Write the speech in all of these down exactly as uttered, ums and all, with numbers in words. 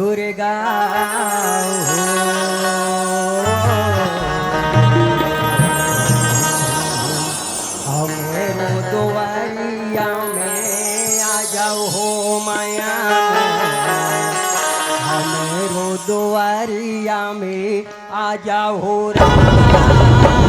दुर्गा हो, हमरो दुआरिया में आ जाओ हो माया, हमरो दुआरिया में आ जाओ हो राम।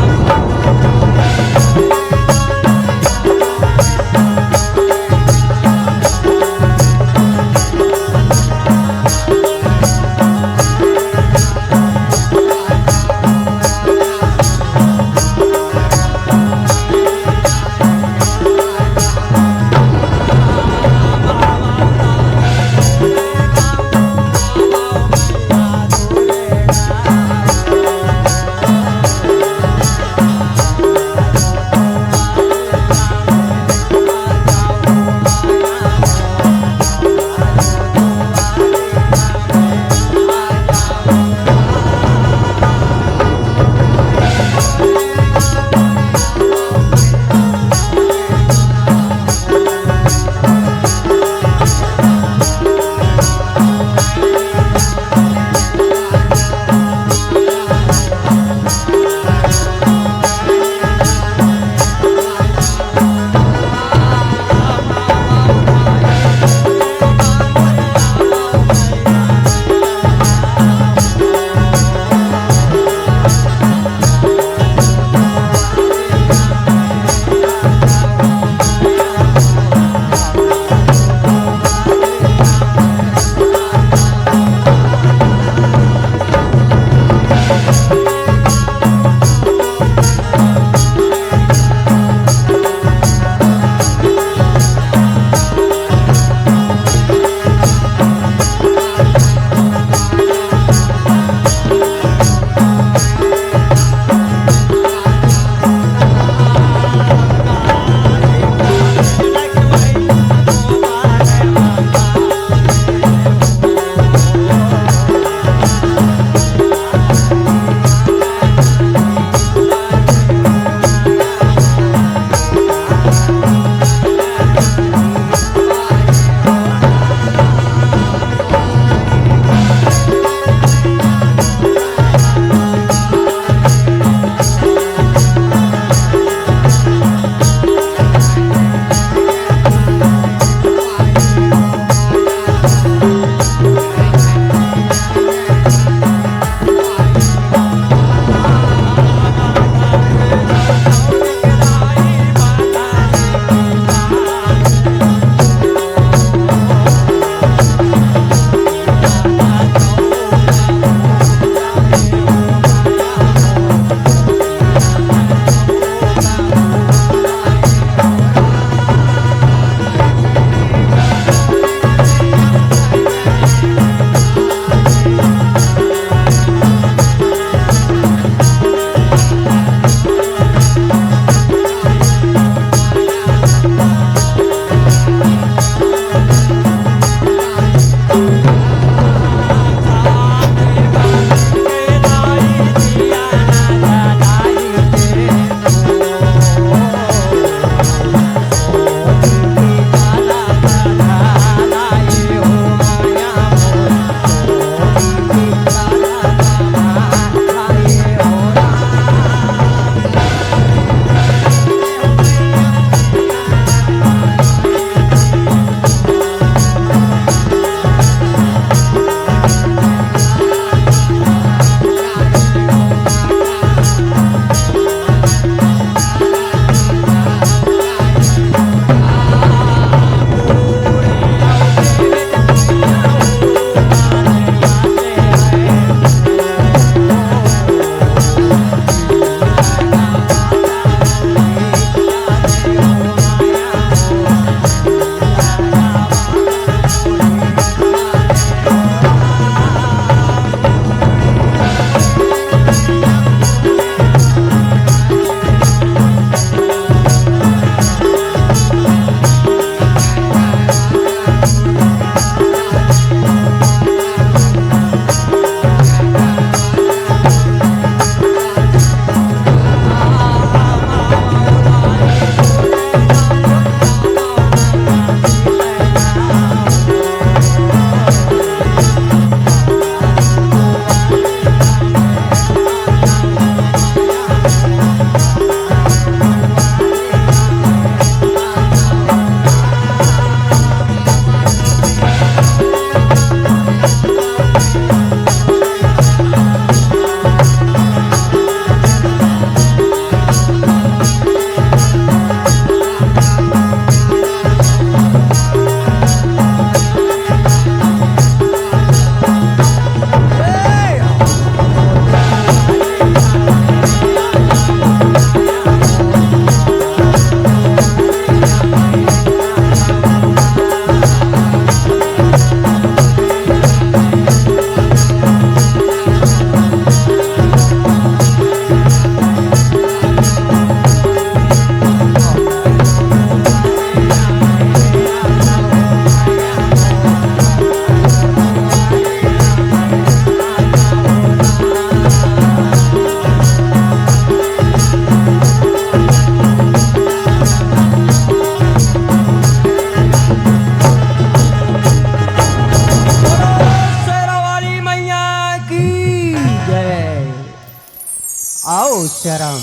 सियाराम।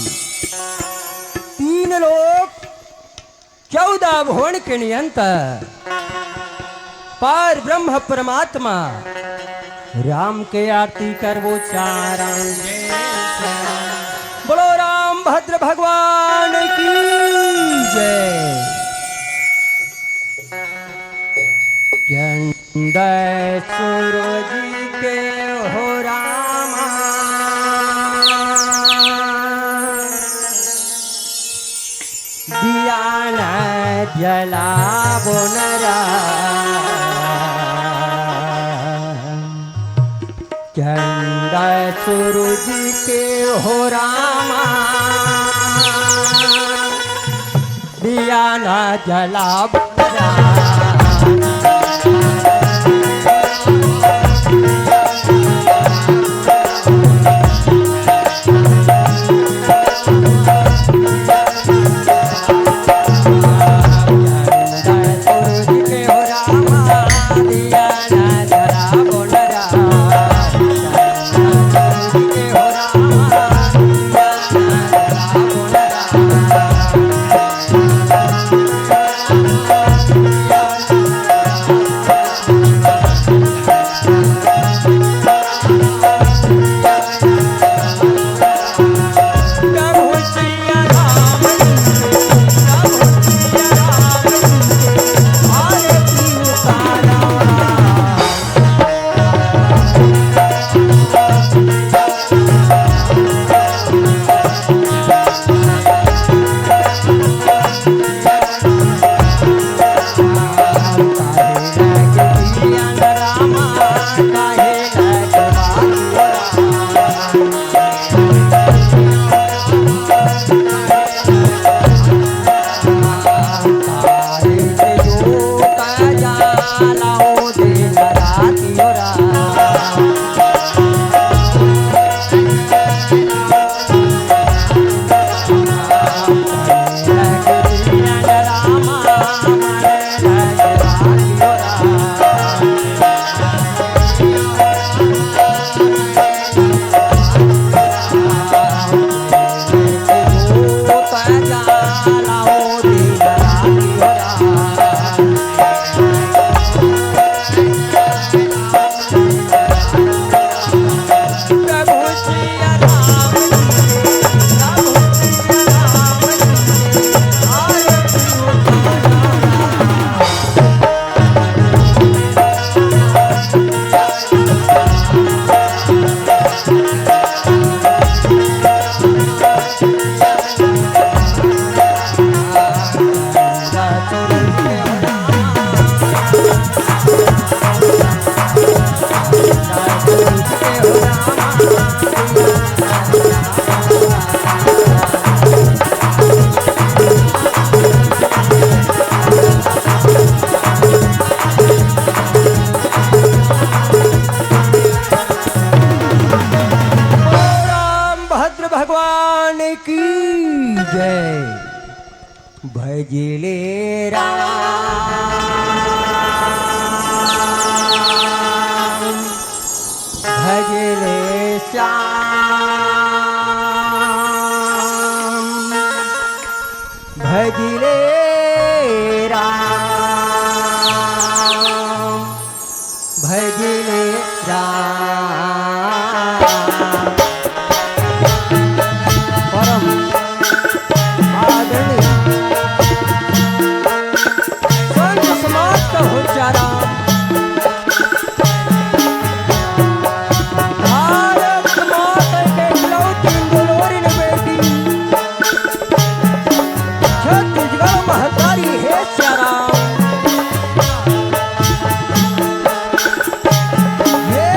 तीन लोक चौदह भुवन के नियंता, पार ब्रह्म परमात्मा राम के आरती करबो चाराम। बोलो राम भद्र भगवान की जय। चंद सूरज के हो रामा, दिया न जलाबो न राम। चंद सूरज के हो रामा, दिया न जलाबो न राम। राम भद्र भगवान की जय। भजले राम, भजले श्याम, भजले राम, भजले राम। परम आदरणीय संत समाज का हो चाराम। भारत माता के इकलौती दुलारी बेटी, छत्तीसगढ़ महतारी हे चाराम। हे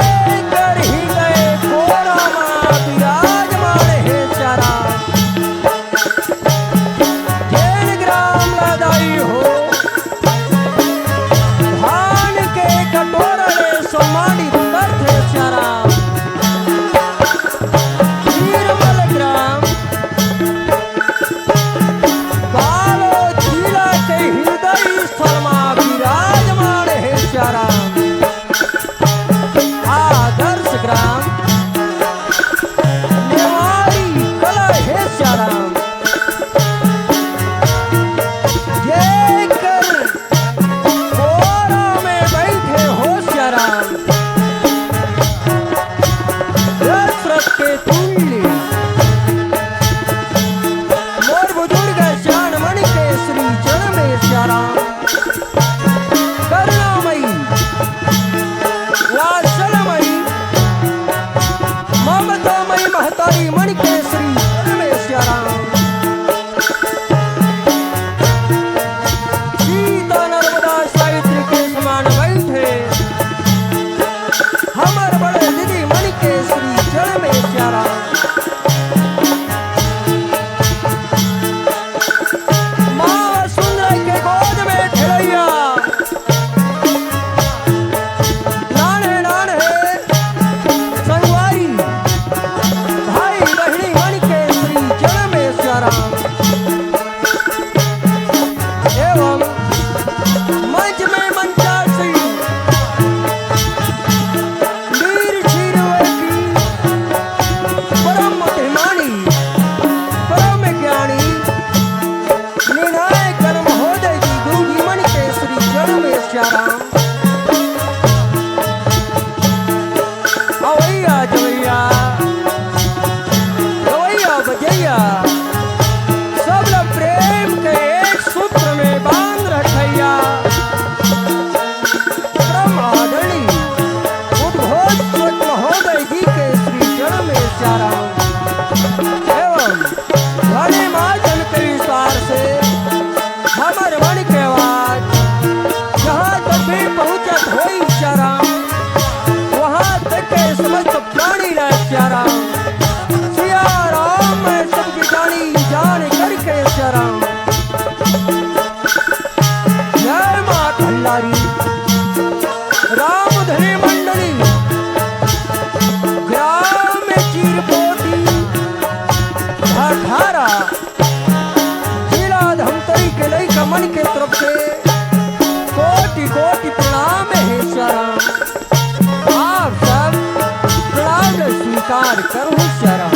करहु श्याम।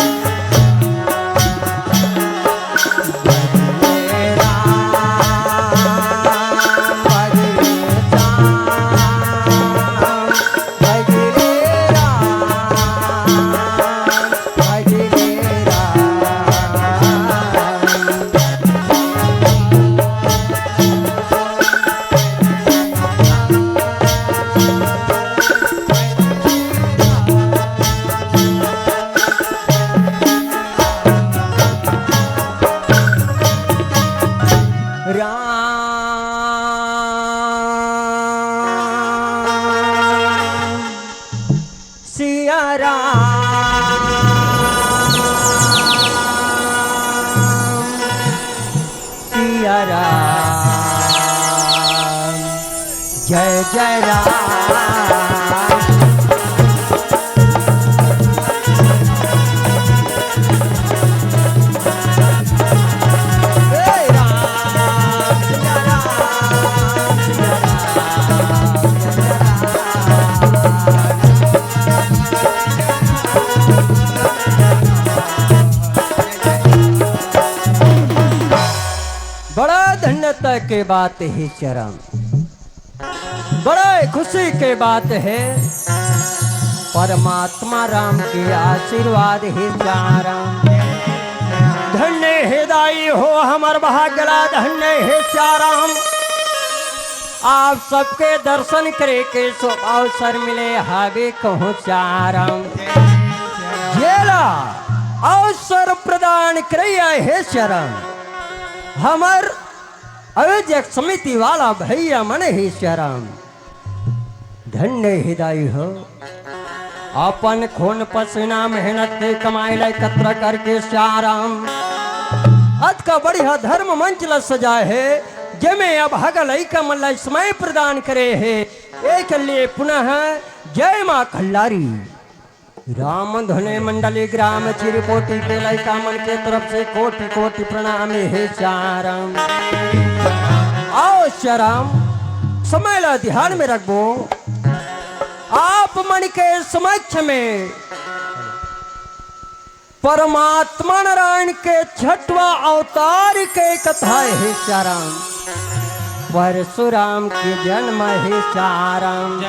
राम, सिया राम, सिया राम, जय जय राम। बड़ा धन्यता के बात हे श्याम, बड़ा खुशी के बात हे। परमात्मा राम के आशीर्वाद हे श्याम। धन्य हे दाई हो हमर भागला, धन्य हे श्याम। आप सबके दर्शन करे के शुभ अवसर मिले हावे कहूँ श्याम। जेला अवसर प्रदान करे हे श्याम। हमर आयोजक समिति वाला भैया मन हे श्याम। धन्य हे दाई हो, अपन खून पसीना मेहनत के कमाई ला एकत्र करके श्याम अतका बढ़िया धर्म मंच ला सजाए हे, जेमे अभागा लइका मन ला समय प्रदान करे हे। एक लिए पुनः जय माँ कल्लारी। राम धुने मंडली ग्राम चिरपोटी के लइका मन के तरफ से कोटि कोटि प्रणाम हे श्याम। आओ श्याम, समय ला ध्यान में रखबो। आप मन के समक्ष में परमात्मा नारायण के छठवां अवतार के कथा हे श्याम। परशुराम के जन्म हे श्याम।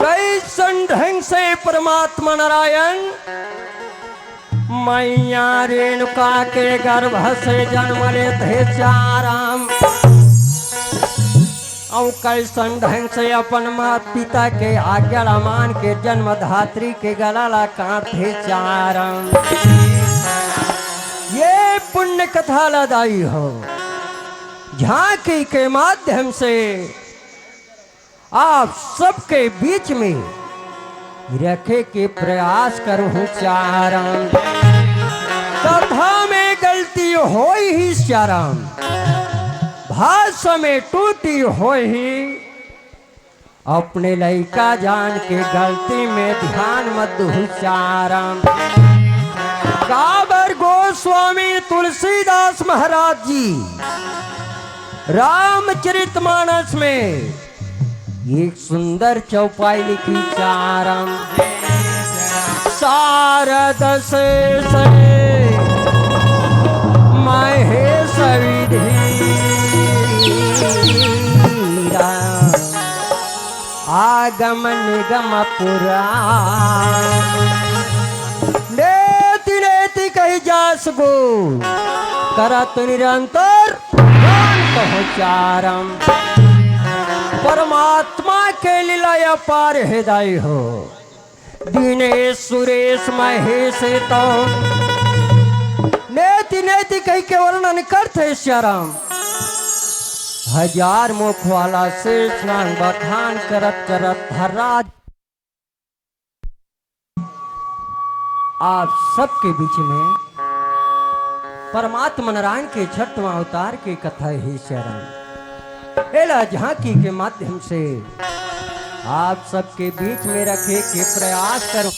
कैसन ढंग से परमात्मा नारायण मैया रेणुका के गर्भ से जन्म लेत हे श्याम। अउ कैसन ढंग से अपन मात पिता के आज्ञा ला मान के जन्मधात्री के गला ला काटथे श्याम। ये पुण्य कथा ला दाई हो, झांकी के माध्यम से आप सबके बीच में रखे के प्रयास करहूं श्याम। कथा में गलती होही श्याम, भाषा में टूटी होही, अपने लइका जान के गलती में ध्यान मत दुहू श्याम। काबर गोस्वामी तुलसीदास महाराज जी रामचरितमानस में एक सुंदर चौपाई लिखी श्याम। शारद शेष महेश विधि राम। आगम निगम पुराण। नेति नेति कहि जासु गुण, करत निरंतर ध्यान कहु श्याम। परमात्मा के लीला अपार हे दाई हो। दीनेश सुरेश महेश तो नेति नेति कहि के वर्णन करथे श्याम। हजार मुख वाला शेष नांग बखान करत करत हर राज आप सबके बीच में परमात्मा नारायण के छठवां अवतार के कथा हे श्याम। एला झांकी के माध्यम से आप सबके बीच में रखे के प्रयास करो।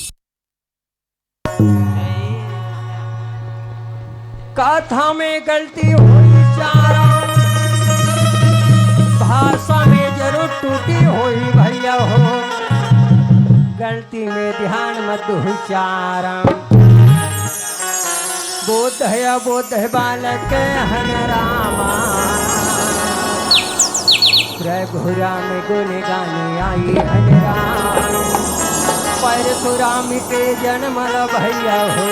कथा में गलती होई श्याम, भाषा में जरूर टूटी होई भैया हो। गल- गलती में ध्यान मत दुहु चारम। बोध है अबोध है बालक हन रामा। रघुराम गुण गान आई हन राम। परशुराम के जन्म ल भैया हो,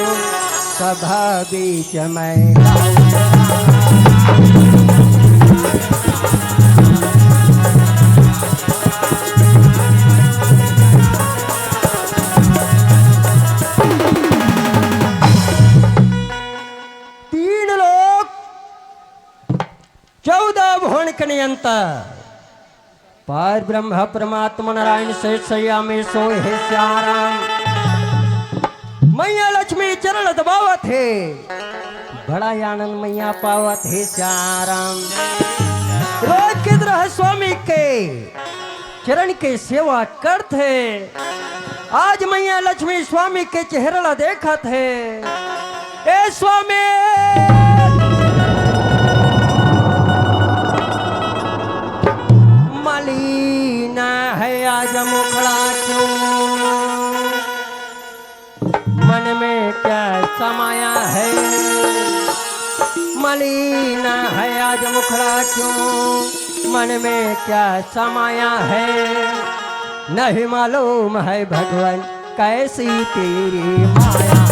सभा बीच में गाऊं। तीन लोक, चौदह भुवन के नियंता, पार ब्रह्मा परमात्मा नारायण शेष सैया में सोए हे श्याम राम। मैया लक्ष्मी चरण दबावत हे, बड़ा आनंद मैया पावत हे श्याम राम। रोज के तरह स्वामी के चरण के सेवा करत हे। आज मैया लक्ष्मी स्वामी के चेहरा ला देखत हे। ए स्वामी, मलिन है आज मुखड़ा क्यों? मन में क्या समाया है? मलिन है आज मुखड़ा क्यों? मन में क्या समाया है? नहीं मालूम है भगवान, कैसी तेरी माया।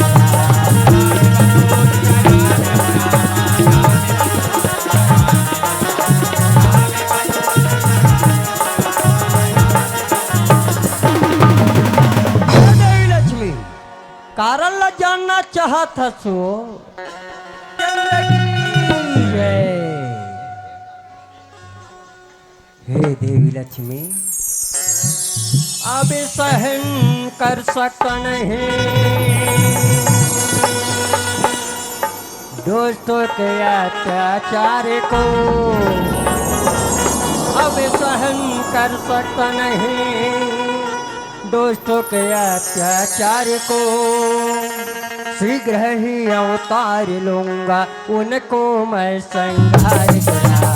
हे देवी लक्ष्मी, कारण ला जानना चाहत हस वो? हे देवी लक्ष्मी, अब सहन कर सकता नहीं दुष्टों के अत्याचार को। अब सहन कर सकता नहीं दुष्टों के अत्याचार को। शीघ्र ही अवतार लूंगा, उनको मैं संहार करूंगा।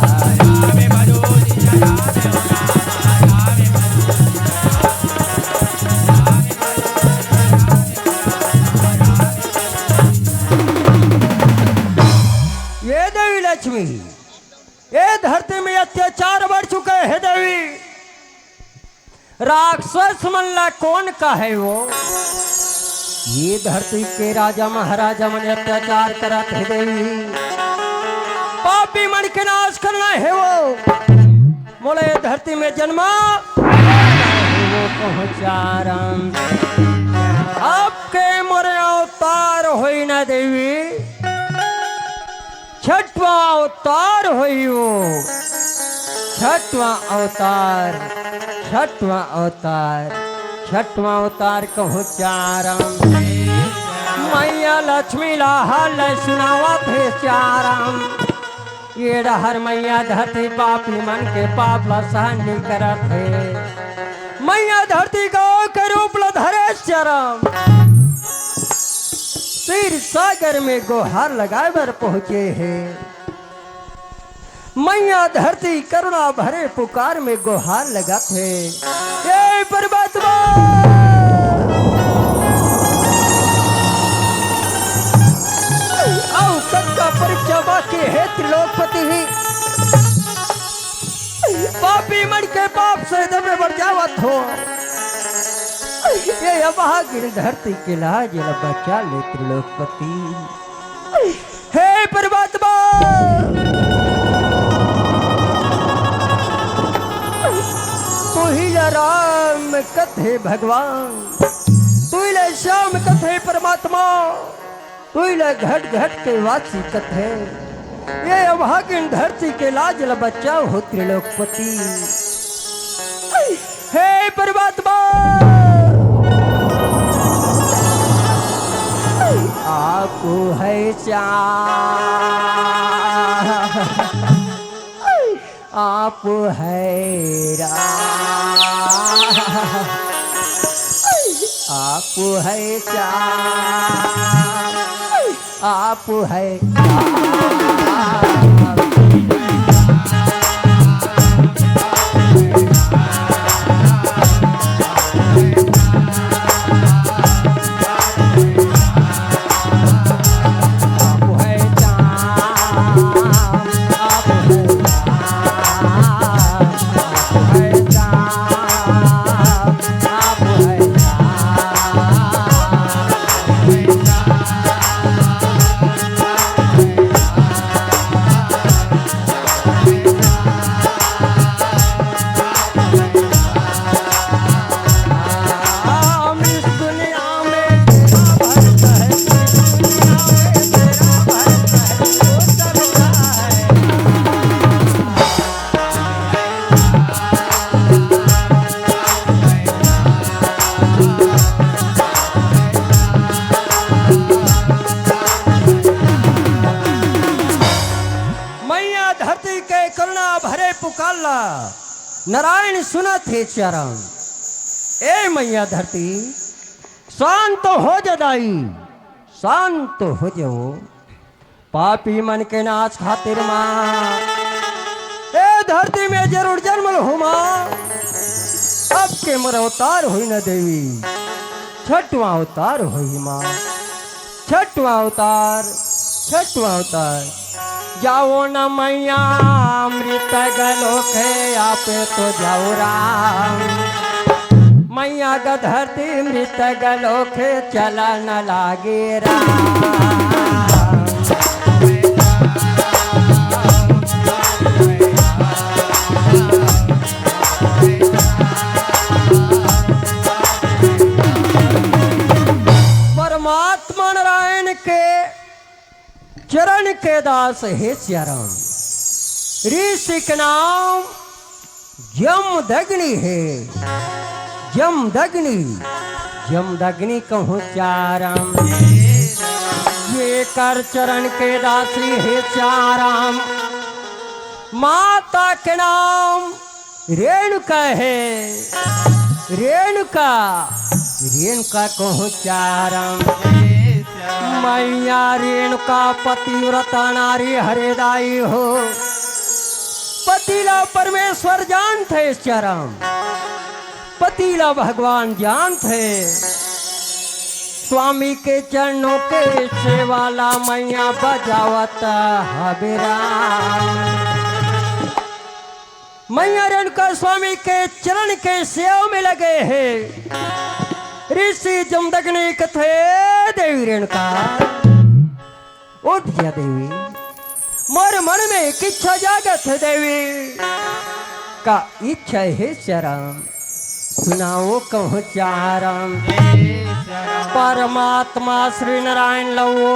ये देवी लक्ष्मी, ये धरती में अत्याचार बढ़ चुका है देवी। राक्षस मन ला कौन कहे वो? ये धरती के राजा महाराजा मन अत्याचार करत हे देवी। पापी मन के नाश करना हे वो। मोला ये धरती में जन्मा वो पहुंचारम। आपके मोरे अवतार होई ना देवी। छठवां अवतार होई वो। छठवां अवतार, छठवां अवतार, छठवां अवतार कहूं चारम। मैया लक्ष्मी ला हाल सुनावत हे चारम। ये डहर मैया धरती पापी मन के पाप ला सहन नहीं करत हे। मैया धरती गौ के रूप ला धरे चारम। क्षीर सागर में गोहार लगाए बर पहुंचे हे। मैया धरती करुणा भरे पुकार में गोहार लगात हे। हे परमात्मा, अउ कतका परीक्षा बाकी हे त्रिलोकपति। पापी मन के पाप से दबे बर जावत हों। ये अभागिन धरती के लाज ल बचा ले त्रिलोकपति। हे परमात्मा, तुही ला राम कथे भगवान, तुही ला श्याम कथे परमात्मा, तुही ला घट घट के वासी कथे। ये अभागिन धरती के लाज ल बचाओ हो त्रिलोकपति। हे परमात्मा, आप है श्याम, आप है राम, आप है श्याम, आप है राम। मैया धरती के करुणा भरे पुकार ला नारायण सुनत हे सियाराम। ए मैया धरती, शांत हो जा दाई, शांत हो जाओ। पापी मन के नाश खातिर माँ, ए धरती में जरूर जन्म लहूँ माँ। अब के मोर अवतार होही न देवी, छठवां अवतार होही माँ। छठवां अवतार, छठवां अवतार। जाओ न मैया अमृत गलोक है, आप तो जाओ राम। मैया ग धरती मृत गलोक है, चलन लागे राम। परमात्मा नारायण के चरण के दास हे सियाराम। ऋषि के नाम जमदग्नि हे, जमदग्नि, जमदग्नि कहूँ सियाराम। ये कर चरण के दासी हे सियाराम। माता के नाम रेणुका हे, रेणुका, रेणुका कहूँ सियाराम। मैया रेणुका पतिव्रता नारी हरे दाई हो। पति ला परमेश्वर जानथे सियाराम, पति ला भगवान जानथे। स्वामी के चरणों के सेवा ला मैया बजावत हबे राम। मैया रेणुका स्वामी के चरण के सेवा में लगे हे। ऋषि जमदग्नि कथे, देवी रेणुका, उठ जा देवी, मोर मन में एक इच्छा जागत हे देवी। का इच्छा हे सियाराम? सुनाओ कहूँ सियाराम। परमात्मा श्री नारायण लवो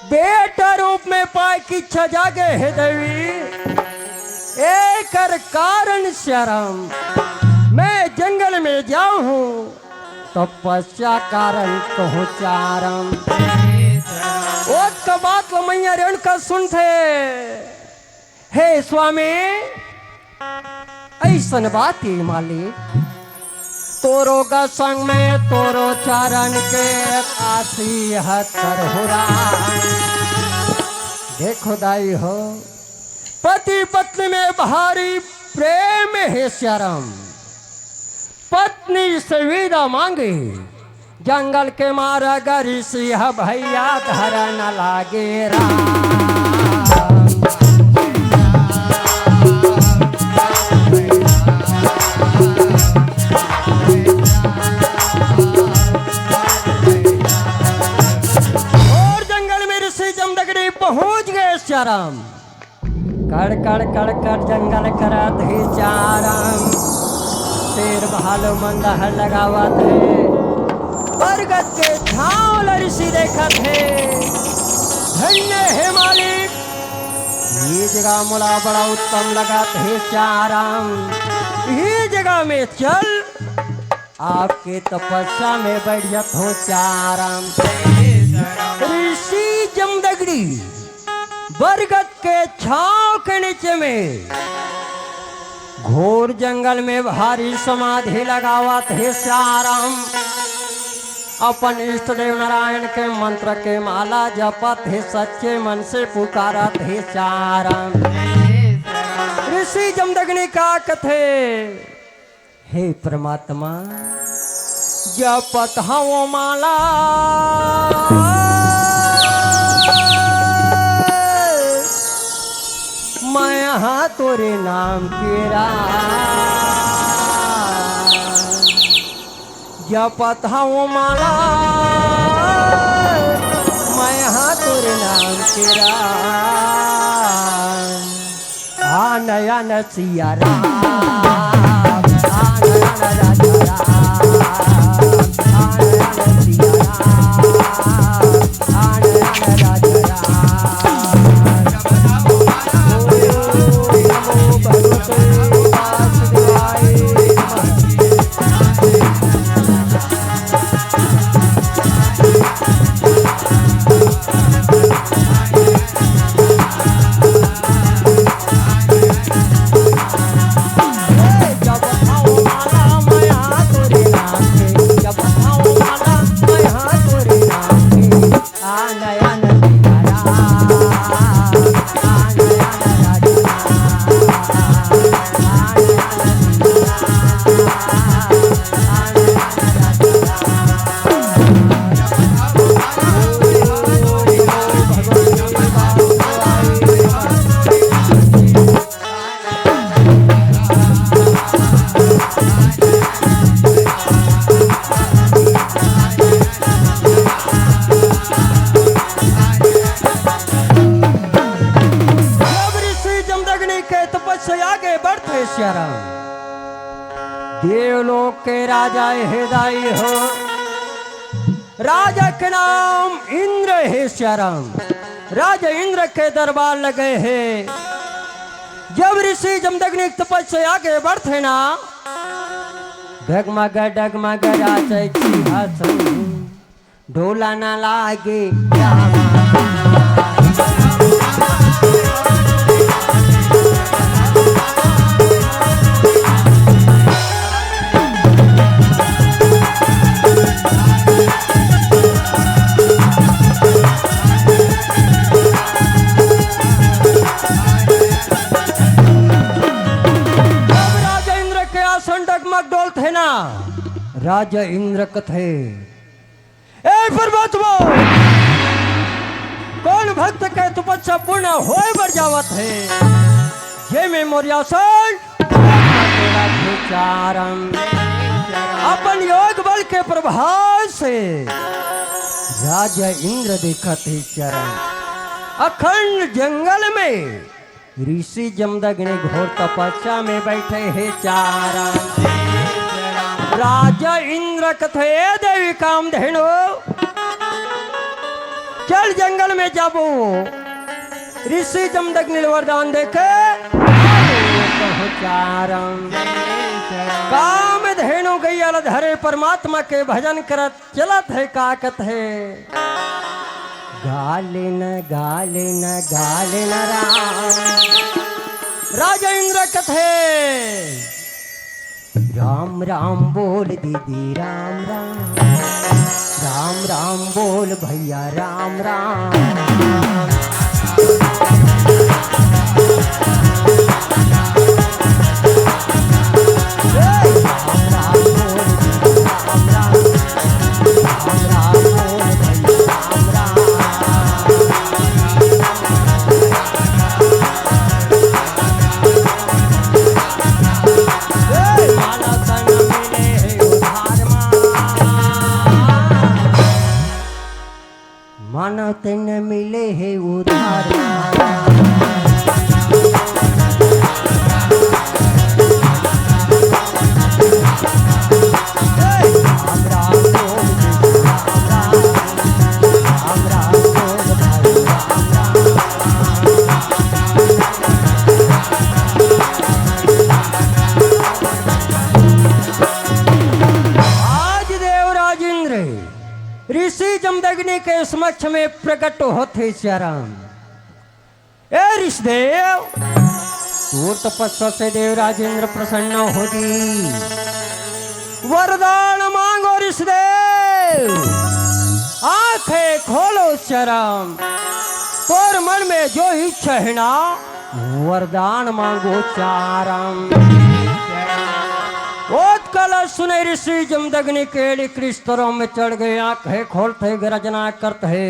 बेटा रूप में पाए की इच्छा जागे हे देवी। एकर कारण सियाराम, मैं जंगल में जाऊँ हूँ, तपस्या कारण कहूँ सियाराम। ओत का बात लो मैया रेणुका सुनथे। हे स्वामी, ऐसन बात हे मालिक, तोरो ग संग में तोरो चरण के आसी हत करहुरा। देखो दाई हो, पति पत्नी में भारी प्रेम हे सियाराम। पत्नी से विदा मांगे, जंगल के मारग ऋषि ह भैया धरन लागे राम। और जंगल में ऋषि जमदग्नि पहुंच गए सियाराम। कड़ कड़ कड़ कड़ जंगल करत हे सियाराम, शेर भालू मन दहर लगावत हे। बरगद के छांव ल ऋषि देखत हे। धन्य हे मालिक, ये जगह मोला बड़ा उत्तम लगत हे सियाराम। ये जगह में चल आपके तपस्या में बैठ जात हो सियाराम। ऋषि जमदग्नि बरगद के छांव के नीचे में घोर जंगल में भारी समाधि लगावत हे सियाराम। अपन इष्ट देव नारायण के मंत्र के माला जपत हे, सच्चे मन से पुकारत हे सियाराम। ऋषि जमदग्नि का कथे, हे परमात्मा, जपत हवं माला, मैं हा तोरे नाम के राम। जपत हवं माला, मैं हा तोरे नाम के राम। आ नया न सिया राम, आ नया न राजा राम, आ नया न सिया राम, आ नया न राजा राम। ओम नमो भगवते वासुदेवाय नमः। देवलोक के राजा हे दाई हो, राजा के नाम इंद्र हे सियाराम। राजा इंद्र के दरबार लगे हे। जब ऋषि जमदग्नि तपस्या आगे बढ़थे ना, डगमग डगमग राजा सिंहासन, डोला ना लागे। जब राजा इंद्र के आसन डगमग डोलथे ना, राजा इंद्र कथे, "ए परमात्मा, कोन भक्त के तपस्या पूर्ण होय बर जावत हे, जेमे मोर आसन चारम।" अपन योग बल के प्रभाव से राजा इंद्र देखत हे चरण, अखंड जंगल में ऋषि जमदग्नि घोर तपस्या में बैठे हे चारम। राजा इंद्र कथे, "ए देवी कामधेनु, चल जंगल में जाबो।" ऋषि जमदग्नि ल वरदान देके चारम। कामधेनु गैया ल धरे परमात्मा के भजन करत चलत हे, का कथे, "गाले न, गाले न, गाले न राम।" राजा इंद्र कथे, "राम राम बोल दीदी, राम राम, राम राम बोल भैया, राम राम।" मानव तन मिले हे उधार। आज देवराज इंद्र ऋषि जमदग्नि के समक्ष में प्रकट होथे सियाराम। ए ऋषिदेव, तोर तपस्या से देवराज इंद्र प्रसन्न हो गे, वरदान मांगो ऋषिदेव, आंखें खोलो सियाराम, तोर मन में जो इच्छा हे ना, वरदान मांगो सियाराम। ओतका ल सुने ऋषि जमदग्नि के एड़ी कृष्ण तरम में चढ़ गे, आंखें खोलथे, गर्जना करथे।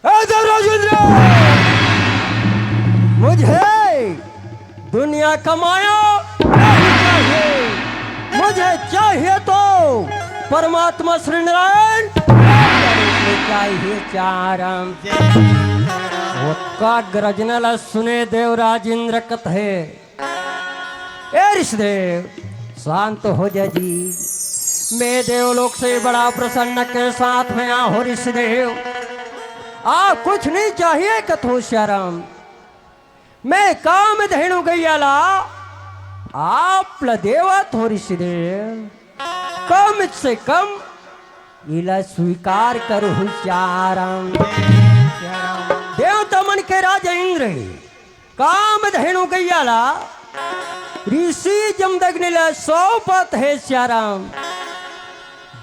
ए देवराज इंद्र, मुझे दुनिया का माया नहीं चाहिए, मुझे चाहिए तो परमात्मा श्री नारायण चाहिए सियाराम। ओतका गर्जना ल सुने देवराज इंद्र कथे, ए ऋषिदेव, शांत हो जा जी। मैं देवलोक से बड़ा प्रसन्न के साथ में आहो ऋषिदेव। आप कुछ नहीं चाहिए कथो सियाराम। मैं कामधेनु गैया ला आप ल देवत हो ऋषिदेव। कम से कम इला स्वीकार करहु सियाराम। देवता मन के राजा इंद्र कामधेनु गैया ला ऋषि जमदग्नि ला सौंपत हे सियाराम।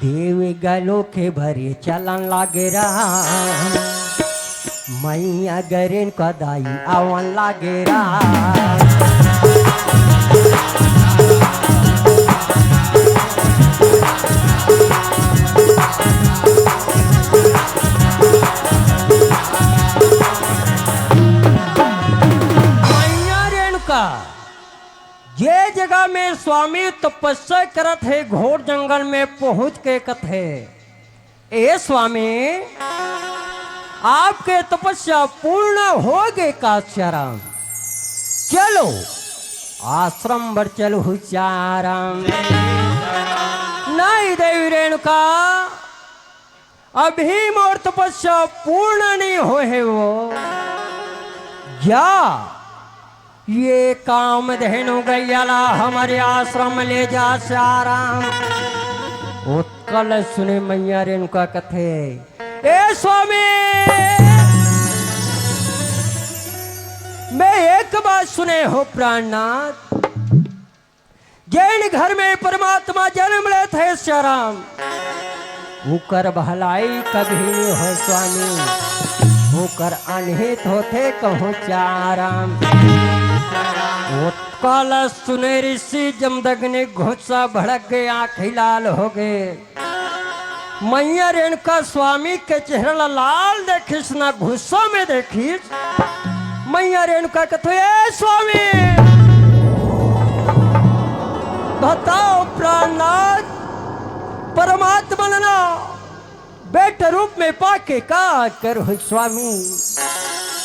देव गलो के भरे चलन लागे राम, मैया गरेन कदाई आवन लागे राम। मैया रेणुका, जे जगह में स्वामी तपस्या करत हे, घोर जंगल में पहुंच के कथे, ए स्वामी, आपके तपस्या पूर्ण हो गे का सियाराम? चलो, आश्रम बर चलहू चाराम। नहीं देवी रेणुका, अभी मोर तपस्या पूर्ण नहीं होहे वो। जा, ये कामधेनु गैया ला हमरे आश्रम ले जा चाराम। ओतका ल सुने मइया रेणुका कथे, ए स्वामी, मैं एक बात सुने हो प्राणनाथ, जेन घर में परमात्मा जन्म लेथे चाराम, उकर भलाई कभी नहीं हो स्वामी, उकर अनहित होथे कहूँ चाराम। ओतका ल सुने ऋषि जमदग्नि गुस्सा भड़क गे, आँखी लाल हो गे। मइया रेणुका स्वामी के चेहरा ला लाल देखिस ना गुस्सा में देखिस। मइया रेणुका कथे, ए स्वामी, बताओ प्राणनाथ, परमात्मा ला ना बेटा रूप में पाके का करहु स्वामी,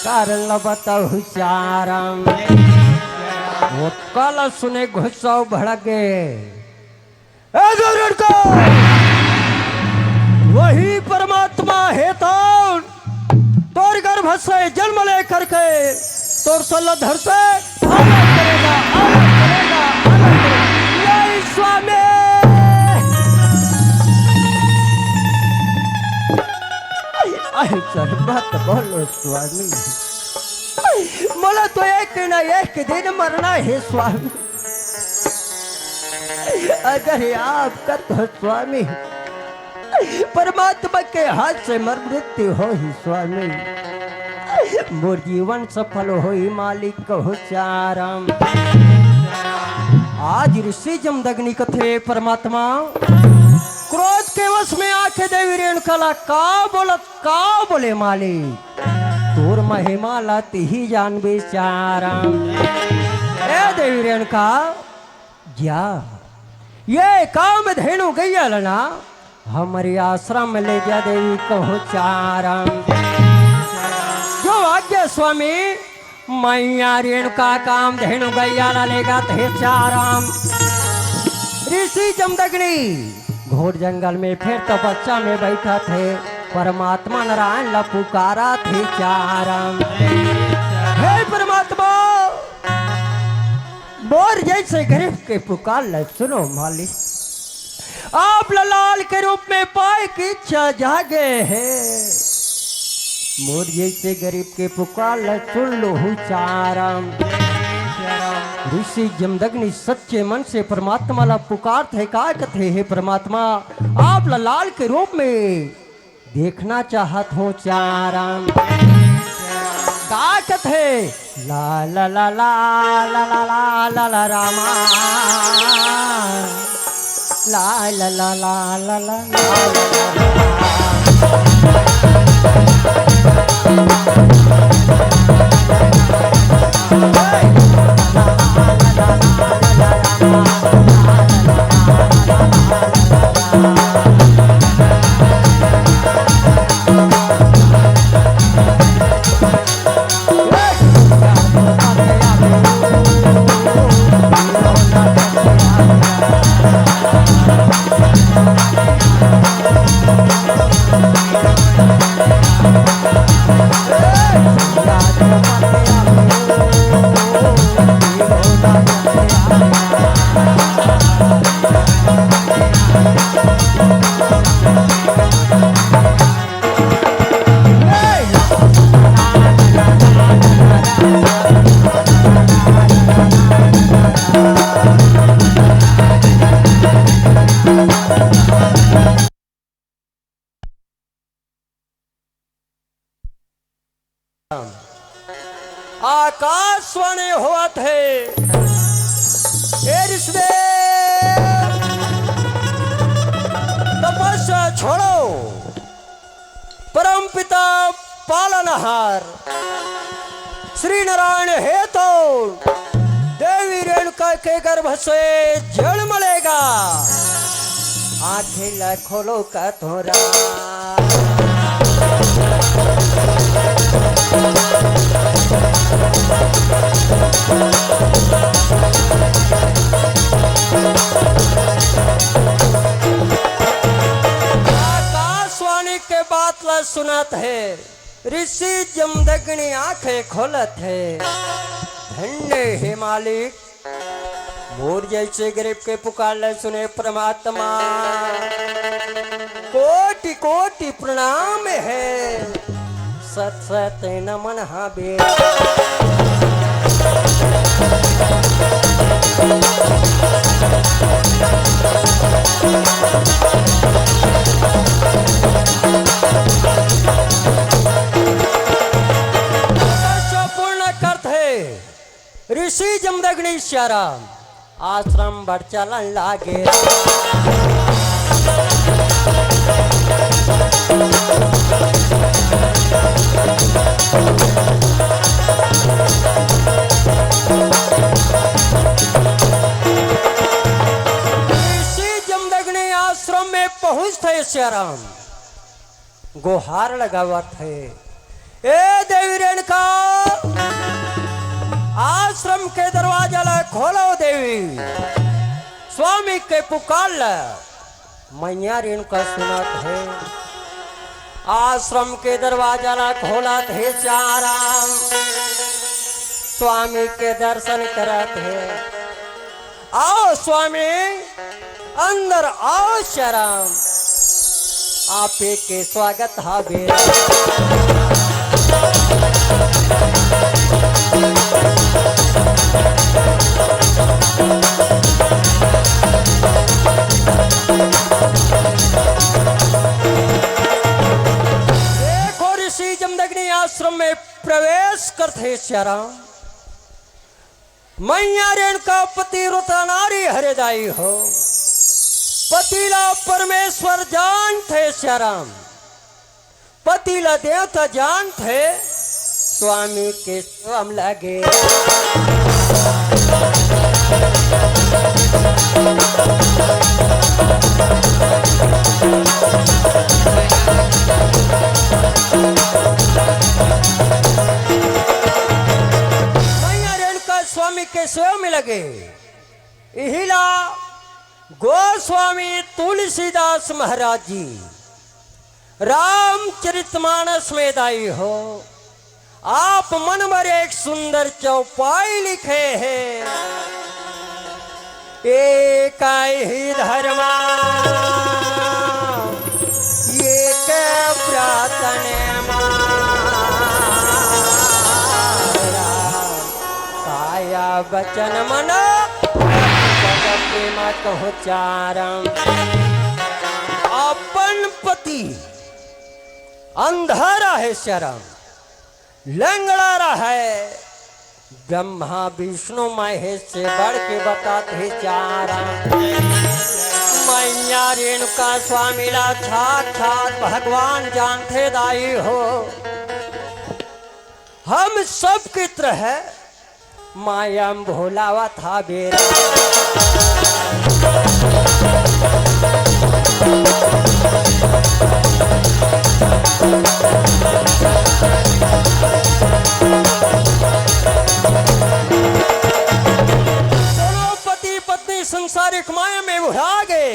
कारण ला बताहु चाराम। ओतका ल सुने गुस्सा भड़क गे। ए देवी रेणुका, वही परमात्मा हे तौन तोर गर्भ से जन्म लेकर के तोर सल्ला धर से अलग करेगा, अलग करेगा, अलग करेगा। यही स्वामी। अहे सर, मत बोलो स्वामी, मोला तो एक ना एक दिन मरना हे स्वामी। अगर आप कथो स्वामी, परमात्मा के हाथ से मर मृत्यु होही स्वामी, मोर जीवन सफल होही मालिक कहूँ चाराम। आज ऋषि जमदग्नि कथे परमात्मा, क्रोध के वश में आके देवी रेणुका ला का बोलत, का बोले मालिक, तोर महिमा ला तिही जानबे चाराम। ए देवी रेणुका, जा, ये कामधेनु गैया ला ना हमरे आश्रम में ले जा देवी कहूँ चाराम। जो आज्ञा स्वामी, मइया रेणुका कामधेनु गैया ला लेगथे चाराम। ऋषि जमदग्नि घोर जंगल में फेर तपस्या में बइठथे, परमात्मा नारायण ला पुकारथे चाराम। हे परमात्मा, मोर जइसे गरीब के पुकार ला सुनो मालिक। आप ला लाल के रूप में पाए के इच्छा जागे हे। मोर जइसे गरीब के पुकार ला सुन लहू चाराम। ऋषि जमदग्नि सच्चे मन से परमात्मा ला पुकारथे, का कथे, हे परमात्मा, आप ला लाल के रूप में देखना चाहत हों चाराम। का कथे? ला ला ला ला रामा। ला ला ला ला ला ला ला। आकाशवाणी होवत हे। ए ऋषिदेव, तपस्या छोड़ो, परमपिता पालनहार श्री नारायण हे तो देवी रेणुका के गर्भ से जन्म लेगा। आँखें ला खोलो का थोरा। आकाशवाणी के बात ला सुनत हे, ऋषि जमदग्नि आंखें खोलत हे। धन्य हे मालिक, मोर जैसे गरीब के पुकार ला सुने परमात्मा, कोटि कोटि प्रणाम हे। सत सत नमन हावे। पूर्ण करथे ऋषि जमदग्नि सियाराम। आश्रम बर चलन लागे। ऋषि जमदग्नि आश्रम में पहुंचथे सियाराम। गोहार लगावत हे, ए देवी रेणुका, आश्रम के दरवाजा ला खोलो देवी। स्वामी के पुकार ला मैया रेणुका सुनत हे। आश्रम के दरवाजा ला खोलत हे सियाराम, स्वामी के दर्शन करत हे। आओ स्वामी, अंदर आओ सियाराम, आपे के स्वागत हावे। देखो ऋषि जमदग्नि आश्रम में प्रवेश करथे सियाराम। मैया रेणुका पतिव्रता नारी हरे दाई हो। पति ला परमेश्वर जानथे सियाराम, पति ला देवता जानथे। स्वामी के सेवा म लगे। मैया रेणुका स्वामी के सेवा में लगे। इही ला गोस्वामी तुलसीदास महाराज जी रामचरितमानस में दाई हो, आप मन बर एक सुंदर चौपाई लिखे हे। एक ही धर्मा, एक प्रार्थना, काया वचन मन, पद प्रेम कहो चारम। अपन पति अंधरा हे सियाराम, लंगड़ा रहे, ब्रह्मा विष्णु महेश से बढ़ के बतात हे चारा। मैया रेणुका स्वामी ला साक्षात भगवान जानथे दाई हो। हम सब कित्र है माया म भोलावत हाबे। दोनों पति पत्नी संसारिक माया में भुला गे।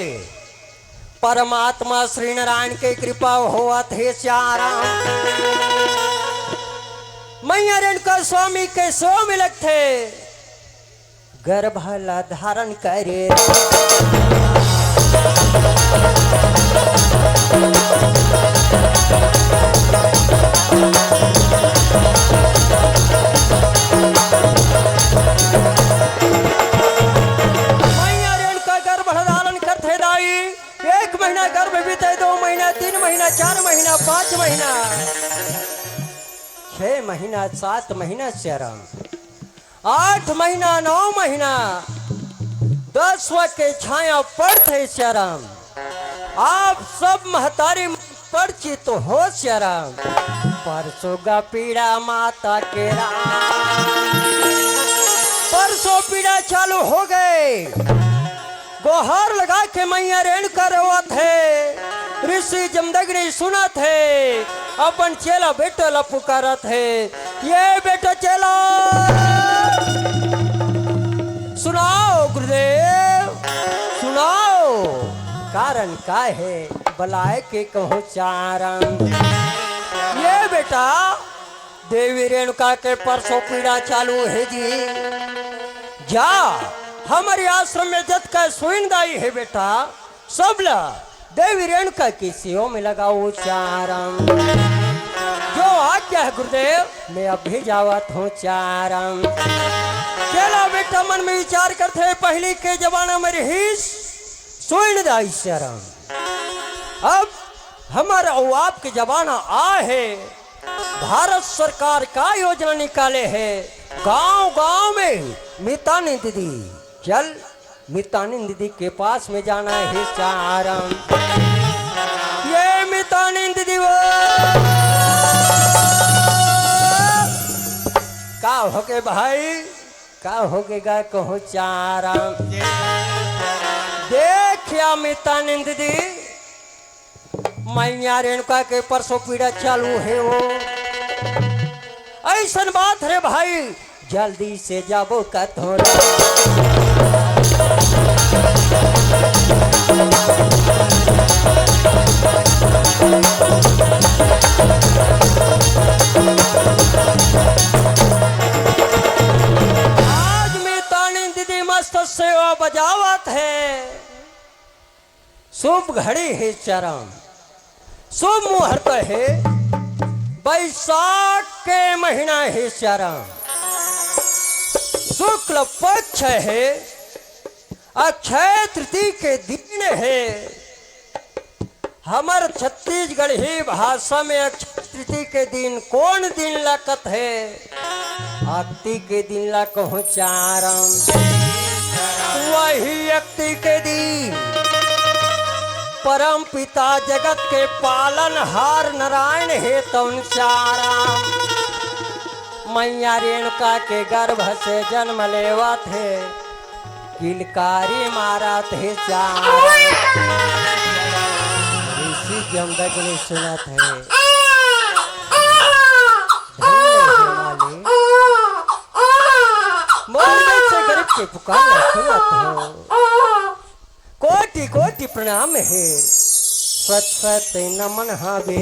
परमात्मा श्री नारायण के कृपा होवत हे सियाराम। मैया रेणुका स्वामी के सेवा में लगथे, गर्भ ला धारण करे। मैया रेणुका गर्भ ला धारण करथे दाई। एक महीना गर्भ बीते, दो महीना, तीन महीना, चार महीना, पाँच महीना, छह महीना, सात महीना सियाराम, आठ महीना, नौ महीना, दसवा के छाया पड़थे सियाराम। आप सब महतारी परिचित हो सियाराम। परसों गा पीड़ा माता के राम, परसों पीड़ा चालू हो गे। गोहार लगा के मैया रेणुका रोवत हे, ऋषि जमदग्नि सुनत हे, अपन चेला बेटा ला पुकारत हे। ये बेटा चेला, सुनाओ गुरुदेव, सुनाओ, कारण का हे, बलाय के कहूँ चारन। ये बेटा, देवी रेणुका के परसों पीड़ा चालू हे जी। जा, हमर आश्रम में जतका सुइन दाई हे बेटा, सब ला देवी रेणुका के सेवा में लगाओ चारन। जो आज्ञा हे गुरुदेव, मैं अभी जावत हूँ चारन। चेला बेटा मन में विचार करथे, पहिली के जमाना में रहिस सुइन दाई चारन। अब हमर अउ आपके जमाना आय हे, भारत सरकार का योजना निकाले हे, गांव-गांव में मितानिन दीदी। चल, मितानिन दीदी के पास में जाना हे चारन। ये मितानिन दीदी वो, का होगे भाई, का होगे गा कहूँ चारन। देख या मितानिन दीदी, मैया रेणुका के परसों पीड़ा चालू हे वो। अइसन बात रे भाई, जल्दी से जाबो कथों रे। आज मितानिन दीदी मस्त सेवा बजावत हे। शुभ घड़ी हे चारन, शुभ मुहूर्त हे, बैसाख के महीना हे चारन, शुक्ल पक्ष हे, अक्षय तृतीय के दिन हे। हमर छत्तीसगढ़ी भाषा में अक्षय तृतीय के दिन कोन दिन ला कथे? अक्ति के दिन ला कहूँ चारन। वही अक्ति के दिन परम पिता जगत के पालनहार नारायण हे तउन चारन। मैया रेणुका के गर्भ से जन्म लेवत हे किलकारी मारत हे चारन। ऋषि जमदग्नि सुनत हे। धन्य हे मालिक, मोर जइसे गरीब के पुकार ला सुनत हो। कोटि कोटि प्रणाम हे, शत शत नमन हावे।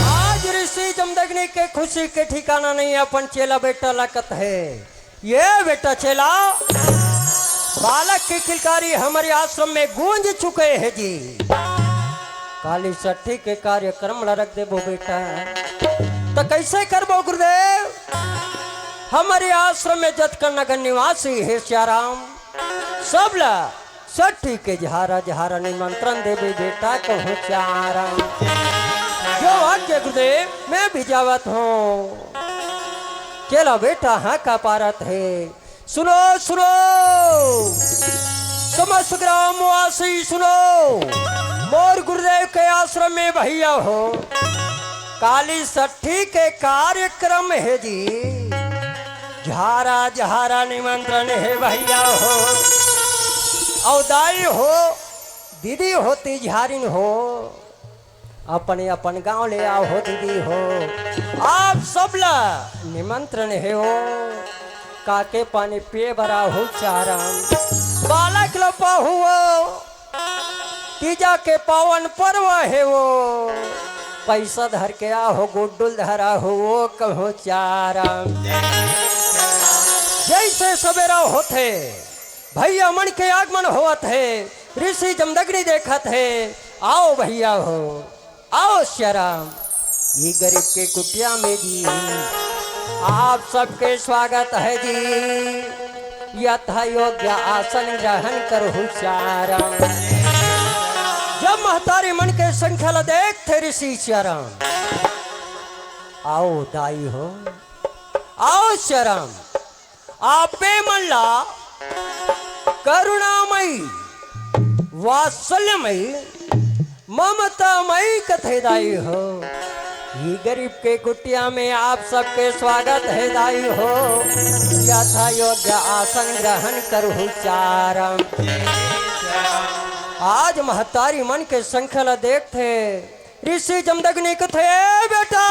आज ऋषि जमदग्नि के खुशी के ठिकाना नहीं, अपन चेला बेटा ला कथे। ये बेटा चेला, बालक के किलकारी हमरे आश्रम में गूंज चुके हे जी। काली छठी के कार्यक्रम ला रख देबो बेटा, त कइसे करबो गुरुदेव? हमरे आश्रम में जतका नगर निवासी हे सियाराम, सब ला छठी के झारा झारा निमंत्रण देबे बेटा कहूँ चारन। जो आज्ञा गुरुदेव, मैं भी जावत हूँ। चेला बेटा हाँका पारत हे। सुनो, सुनो, समस्त ग्रामवासी सुनो, मोर गुरुदेव के आश्रम में भैया हो, काली छठी के कार्यक्रम हे जी। झारा झारा निमंत्रण हे भैया हो, अउ दाई हो, दीदी होती झारिन हो, अपन अपन गांव ले आओ हो दीदी हो, आप सब ला निमंत्रण हे हो। काके पानी पिए बर आहो चारन, बालक ल पाहू हो। तीजा के पावन पर्व हे वो, पैसा धर के आहो, गुड्डुल धरा हो वो, कहो चारा। जैसे सवेरा होथे, भैया मन के आगमन होवत हे, ऋषि जमदग्नि देखत हे, आओ भैया हो। आओ श्याराम, ये गरीब के कुटिया में जी आप सबके स्वागत है जी। यथा योग्य आसन ग्रहण करहु श्याराम। जब महतारी मन के संख्या ला देखथे ऋषि श्याराम, आओ दाई हो, आओ श्याराम, आपे मन ला करुणामयी, वात्सल्यमयी, ममतामयी कथे दाई हो। ये गरीब के कुटिया में आप सबके स्वागत हे दाई हो। यथा योग्य आसन ग्रहण करहु चारम। आज महतारी मन के संख्या ल देखथे, ऋषि जमदग्नि कथे, "ए बेटा,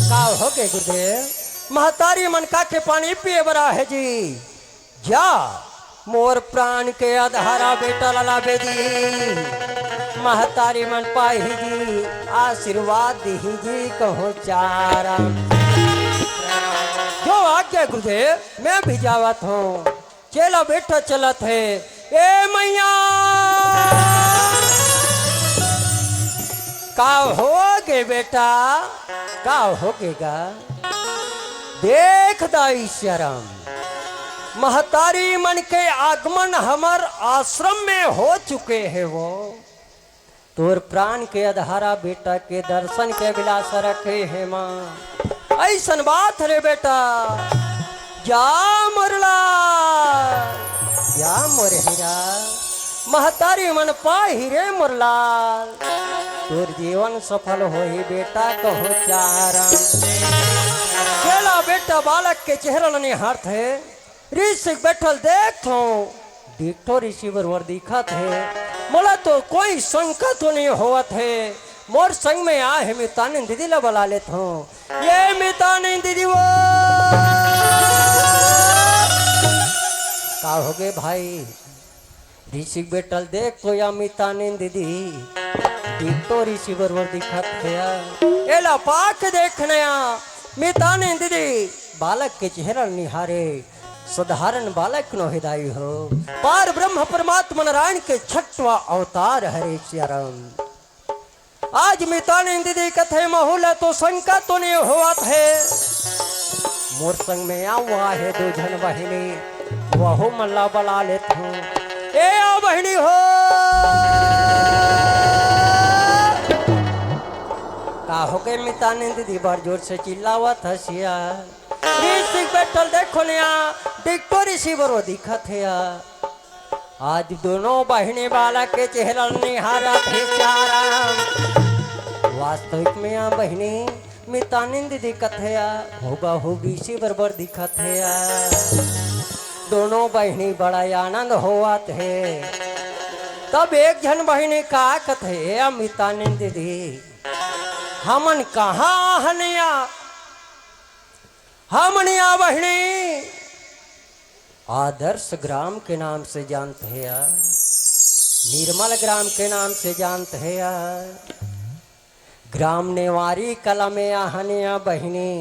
का होगे गुरुदेव? महतारी मन का के पानी पिए बर आहे जी।" जा, मोर प्राण के अधारा बेटा ला लाबे जी, महतारी मन पाही जी, आशीर्वाद दिही जी, कहूँ चारा। जो आज्ञा गुरुदेव, मैं भी जावत हूँ। चेला बेटा चलत हे। ए मैया, का होगे बेटा, का होगे गा? देख दाई शरम, महतारी मन के आगमन हमर आश्रम में हो चुके हे वो। तोर प्राण के अधारा बेटा के दर्शन के अभिलाषा रखे हे माँ। अइसन बात रे बेटा, जा मोर लाल, जा मोर हीरा। महतारी मन पाही रे मोर लाल, तोर जीवन सफल होही बेटा कहूँ चारा। चेला बेटा बालक के चेहरा ल निहारत हे। ऋषि बैठल देखत हूँ, डिकटो ऋषि बरोबर दिखत हे। मोला तो कोई शंका तो नहीं होवत हे। मोर संग में आहे मितानिन दीदी ला बला लेत हूँ। ए मितानिन दीदी वो, का होगे भाई? ऋषि बैठल देख तो या मितानिन दीदी, डिकटो ऋषि बरोबर दिखत हे या। एला पाके देख नया, मितानिन दीदी, बालक के चेहरा ल निहारे। साधारण बालक नोहे दाई हो, पार ब्रह्म परमात्मा नारायण के छठवां अवतार हरे सियाराम। आज मितानिन दीदी कथे महू ला तो शंका तो नहीं होवत हे। मोर संग में आवा हे दू झन बहिनी, वहू मन ला बला लेत हूँ। ए आ बहिनी हो, का होगे मितानिन दीदी, बड़ जोर से चिल्लावत हस या? ऋषि बैठल देखो नया, डिकटो ऋषि बरोबर दिखत हे या। आज दोनों बहिनी बालक के चेहरा ल निहारत हे चारा। वास्तविक में या बहिनी मितानिन दीदी कथे या, हूबहू ऋषि बरोबर दिखत हे या। दोनों बहिनी बड़ा आनंद होवत हे। तब एक झन बहिनी का कथे, ए मितानिन दीदी, हमन कहाँ हन या? हमन या बहिनी आदर्श ग्राम के नाम से जानत हे या, निर्मल ग्राम के नाम से जानत हे या, ग्राम नेवारी कला में आहन या बहिनी।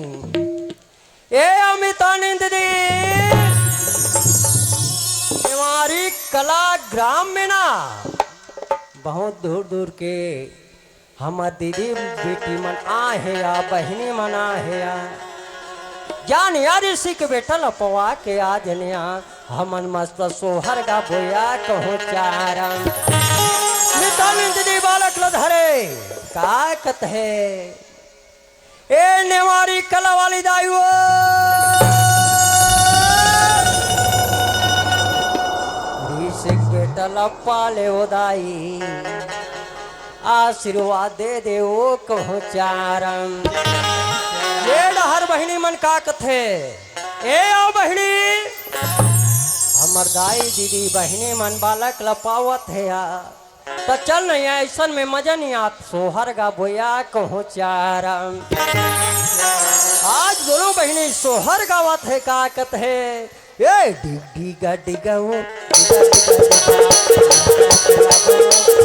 ए अमितानंद जी, नेवारी कला ग्राम में ना बहुत दूर दूर के हमर दीदी बेटी मन आहे या, बहिनी मन आहे या। जान या ऋषि के बेटा ल पवा के आ जनिया, हमन मस्त सोहर गाबो या कहूँ चारन। मितानिन दीदी बालक ल धरे, का कथे? ए नेवारी कला वाली दाई ओ, ऋषि के बेटा ल पाले ओ दाई। आशीर्वाद दे दे ओ कहूँ चारन। ए डहर बहिनी मन का कथे? ए आओ बहिनी, हमर दाई दीदी बहिनी मन बालक ल पावत हे या, त चल नहीं अइसन में मजा नहीं आत, सोहर गाबो या कहूँ चारन। आज दोनों बहिनी सोहर गावत हे, का कथे? ए डिग डिगा डिगा ओ, डिगा डिगा डिगा।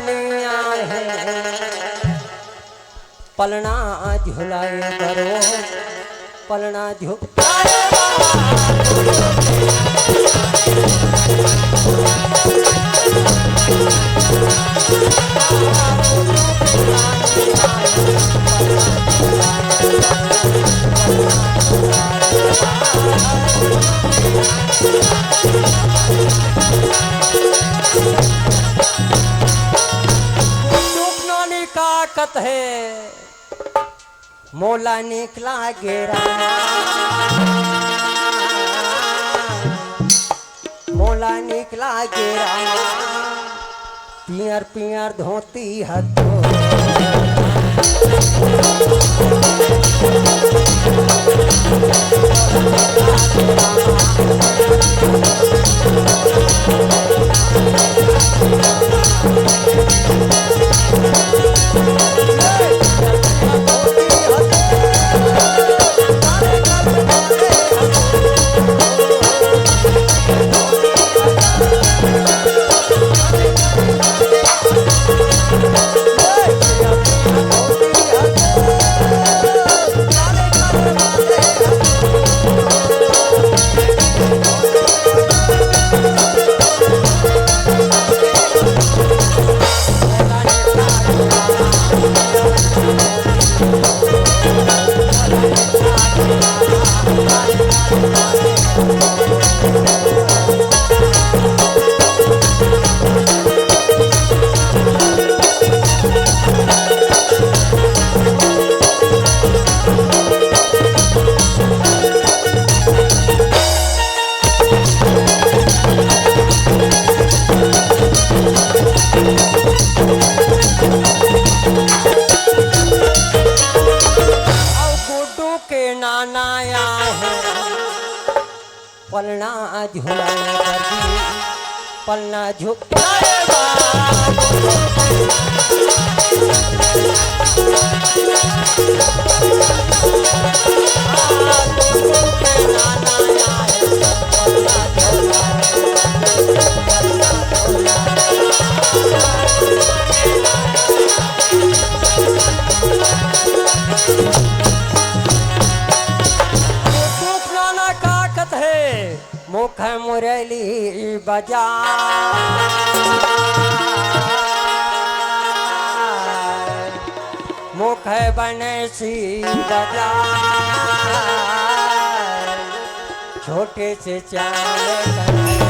नइ आए हे, पलना झुलाए बरो, पलना झुलाए। चुप नानी का कत हे, मोला निकला गे रामा, मोला निकला गे रामा, पियर पियर धोती हतो। अउ गुड्डू के नाना आए हे, पलना झुलाए बरगी, पलना झुलाए बा। टुक नाना का कथे, मुख मुरली बजा, मुख बंसी बजा, छोटे से चाल कन्हैया।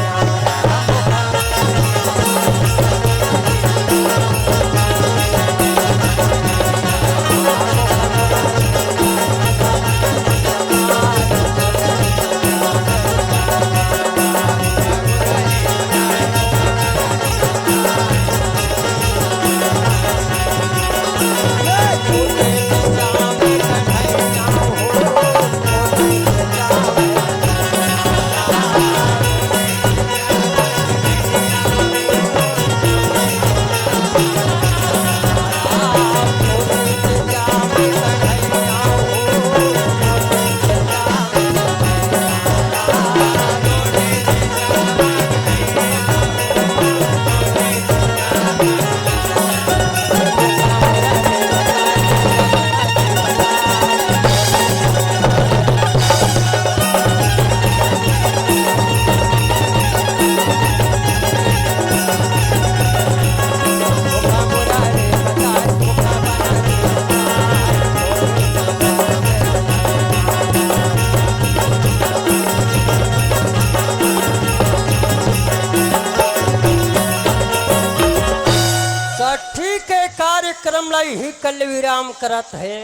छट्ठी के कार्यक्रम ला इही कल विराम करत हे।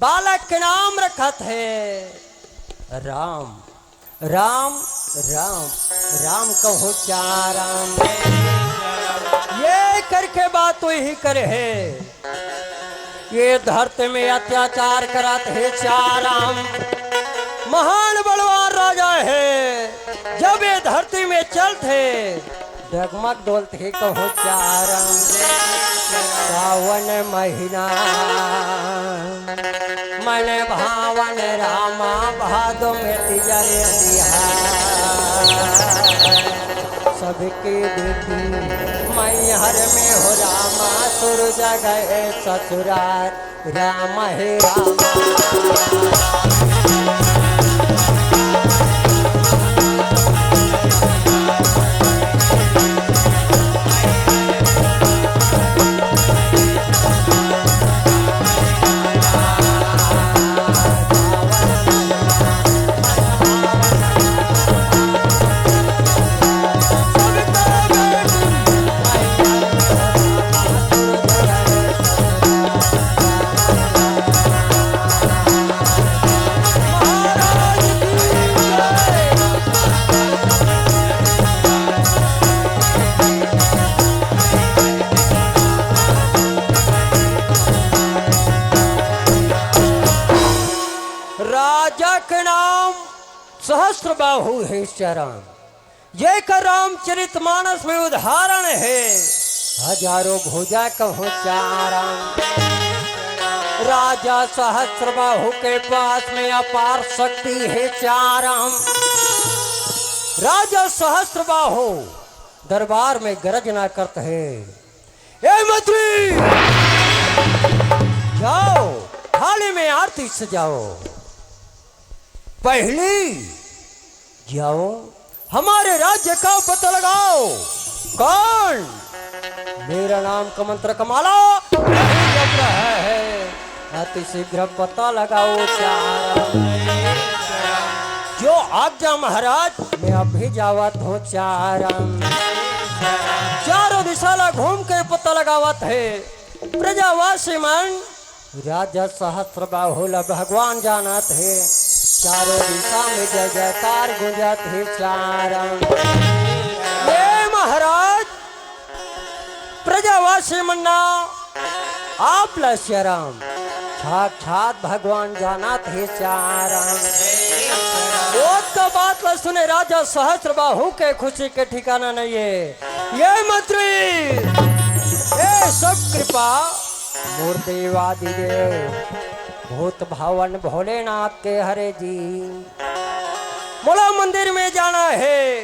बालक के नाम रखत हे राम। राम, राम, राम कहूँ चाराम। ये करके बात तो यही करे हे। ये धरती में अत्याचार करत हे चाराम। महान बलवान राजा हे। जब ये धरती में चलत हे, डगमग डोलत हे कहूँ चाराम। सावन महीना मन भावन रामा, भादो में तीजा रे तिहार। सबके बेटी मैहर में हो रामा, सूरज गए ससुरार, राम हे रामा। राजा के नाम सहस्त्र बाहु हे चरण, जेकर रामचरित मानस में उदाहरण हे, हजारों भुजा कहूँ चारण। राजा सहस्त्र बाहु के पास में अपार शक्ति हे चारण। राजा सहस्त्र बाहु दरबार में गर्जना करत हे, ए मंत्री, जाओ, थाली में आरती सजाओ। पहली, जाओ, हमारे राज्य का पता लगाओ। कौन? मेरा नाम का मंत्र का माला नहीं जप रहा है। अति शीघ्र पता लगाओ चारण। जो आज्ञा महाराज, मैं अभी जावत हूँ चारण। चारों दिशा ला घूम के पता लगावत हे। प्रजावासी मन, राजा सहस्त्र बाहु ला भगवान जानत हे। चारों दिशा में जय जयकार गूंजत हे चारण। हे महाराज, प्रजावासी मन ना, आप ला सियाराम साक्षात भगवान जानत हे चारण। ओतका बात ला सुने राजा सहस्त्र बाहु के खुशी के ठिकाना नहीं हे। ए मंत्री, ए सब कृपा मोर देवादिदेव भूत भवन भोलेनाथ के हरे जी। मोला मंदिर में जाना हे,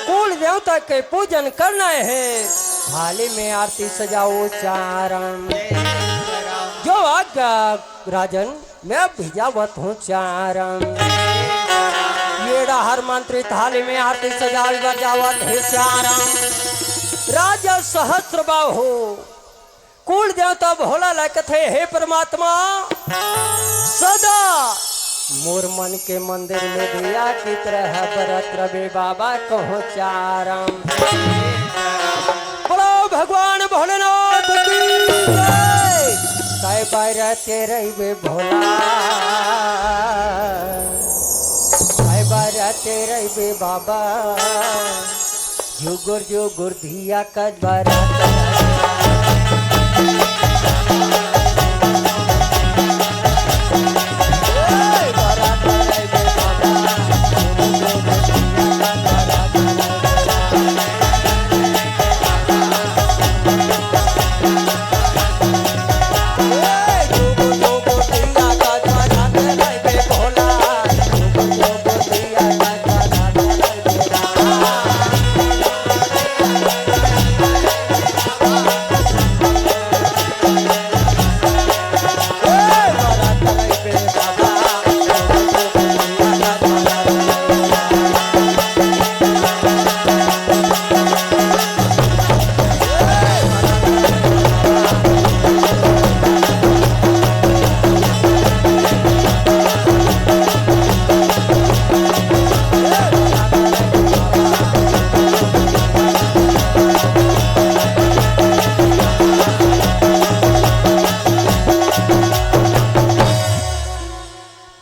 कुल देवता के पूजन करना हे, थाली में आरती सजाओ चारण। जो आज्ञा राजन, मैं अभी जावत हूँ चारण। ये डहर मंत्री थाली में आरती सजावे बर जावत हे चारण। राजा सहस्त्र बाहु कुल देवता भोला ला कथे, हे परमात्मा, सदा मोर मन के मंदिर में दिया की तरह बरत रबे बाबा कहूँ चारण। बोलो भगवान भोलेनाथ की जय। काय बरते रहिबे भोला, काय बरते रहिबे बाबा। जुगुर जुगुर धिया कजबरा।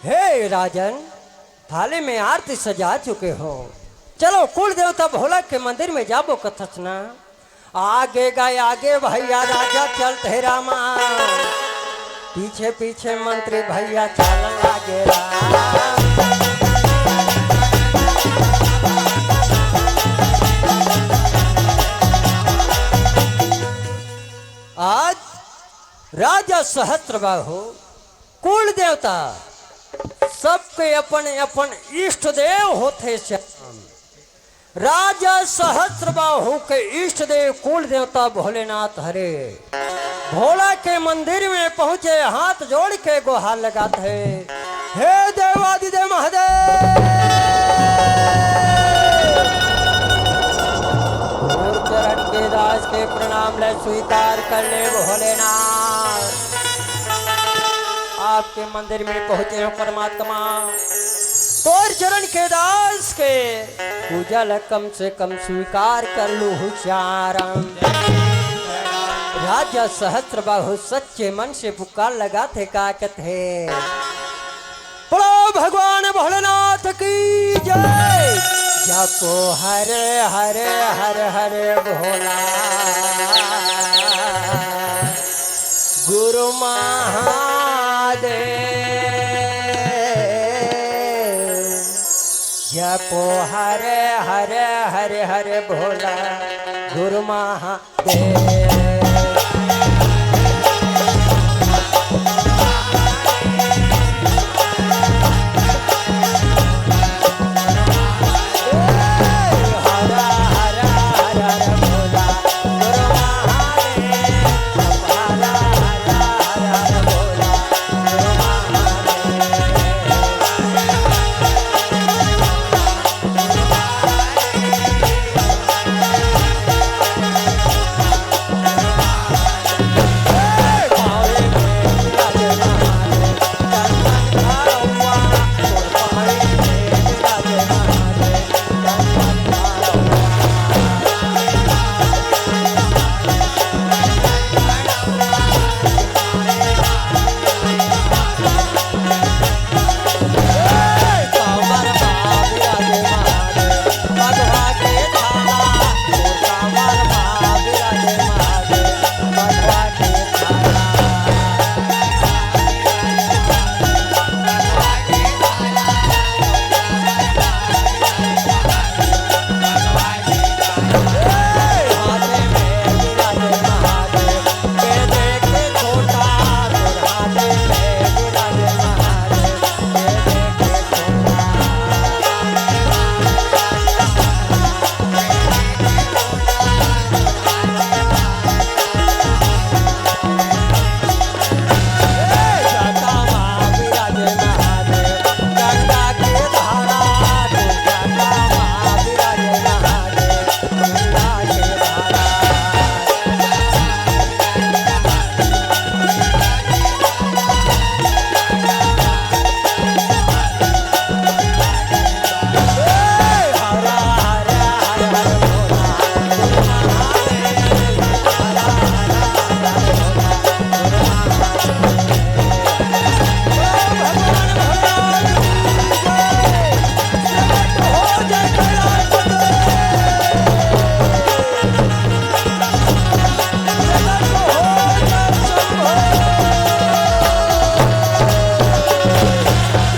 हे राजन, थाली में आरती सजा चुके हो, चलो कुल देवता भोला के मंदिर में जाबो कथस ना। आगे गए आगे भैया राजा चलते रामा, पीछे पीछे मंत्री भैया चल लागे राम। आज राजा सहस्त्र बाहु कुल देवता सबके अपन अपन इष्ट देव होथे श्याम। राजा सहस्त्र बाहु के इष्ट देव कुल देवता भोलेनाथ हरे। भोला के मंदिर में पहुंचे, हाथ जोड़ के गुहार लगात हे, हे देवादिदेव महादेव, तोर चरण के दास के प्रणाम ले स्वीकार कर ले भोलेनाथ। आपके मंदिर में पहुंचे हो परमात्मा, तोर चरण के दास के पूजा ल कम से कम स्वीकार कर लू हुसियारम। राजा सहस्त्र बाहु सच्चे मन से पुकार लगात हे, का कथे? बोलो भगवान भोलेनाथ की जय। जपो हरे हरे हर हर भोला गुरु महादेव। जपो हरे हरे हरे हरे भोला गुरु महादेव।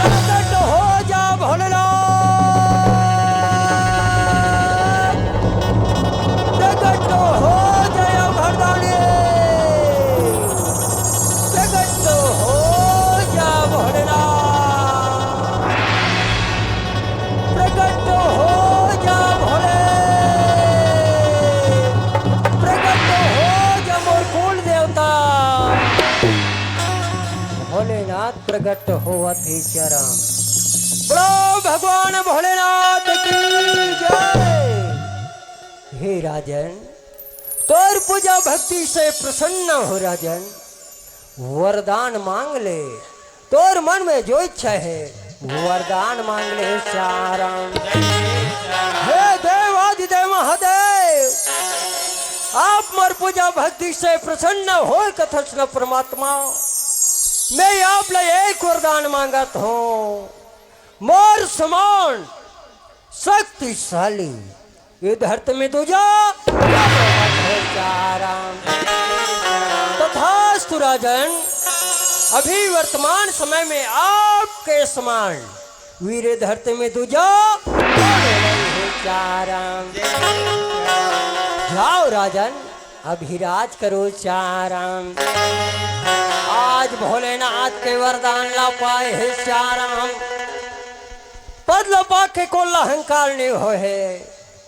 प्रकट हो जा भोलेनाथ, प्रकट हो जा अवघड़दानी, प्रकट हो जा भोलेनाथ, प्रकट हो जा भोले, प्रकट हो जा मोर कुल देवता। भोलेनाथ प्रकट होवत हे चरम। बोलो भगवान भोलेनाथ की जय। हे राजन, तोर पूजा भक्ति से प्रसन्न हो राजन, वरदान मांग ले, तोर मन में जो इच्छा हे वरदान मांग ले चारम। हे देवादिदेव महादेव, आप मोर पूजा भक्ति से प्रसन्न हो कथस न परमात्मा, मैं आप ले एक वरदान मांगत हूँ। मोर समान शक्तिशाली ये धरती में दूजा चारम। तथास्तु राजन, अभी वर्तमान समय में आपके समान वीर धरती में दूजा चारम। जाओ राजन, अभिराज करो चारम। आज भोलेनाथ के वरदान ला पाए हे चारम। पद ला पाके कोला अहंकार नहीं होए हे।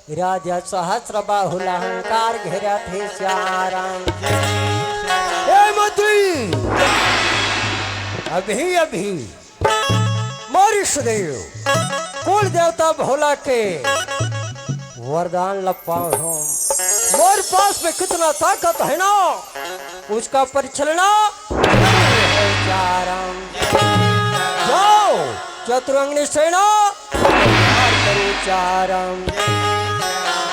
राजा सहस्र बाहुल अहंकार घेरत हे श्याम। ए मंत्री, अभी अभी मोर इष्ट देव कुल देवता भोला के वरदान ल पाहूं। मोर पास में कितना ताकत है ना, उसका परिचालना करो श्याम। जाओ, चतुरंगनी सेना तैयार करो श्याम।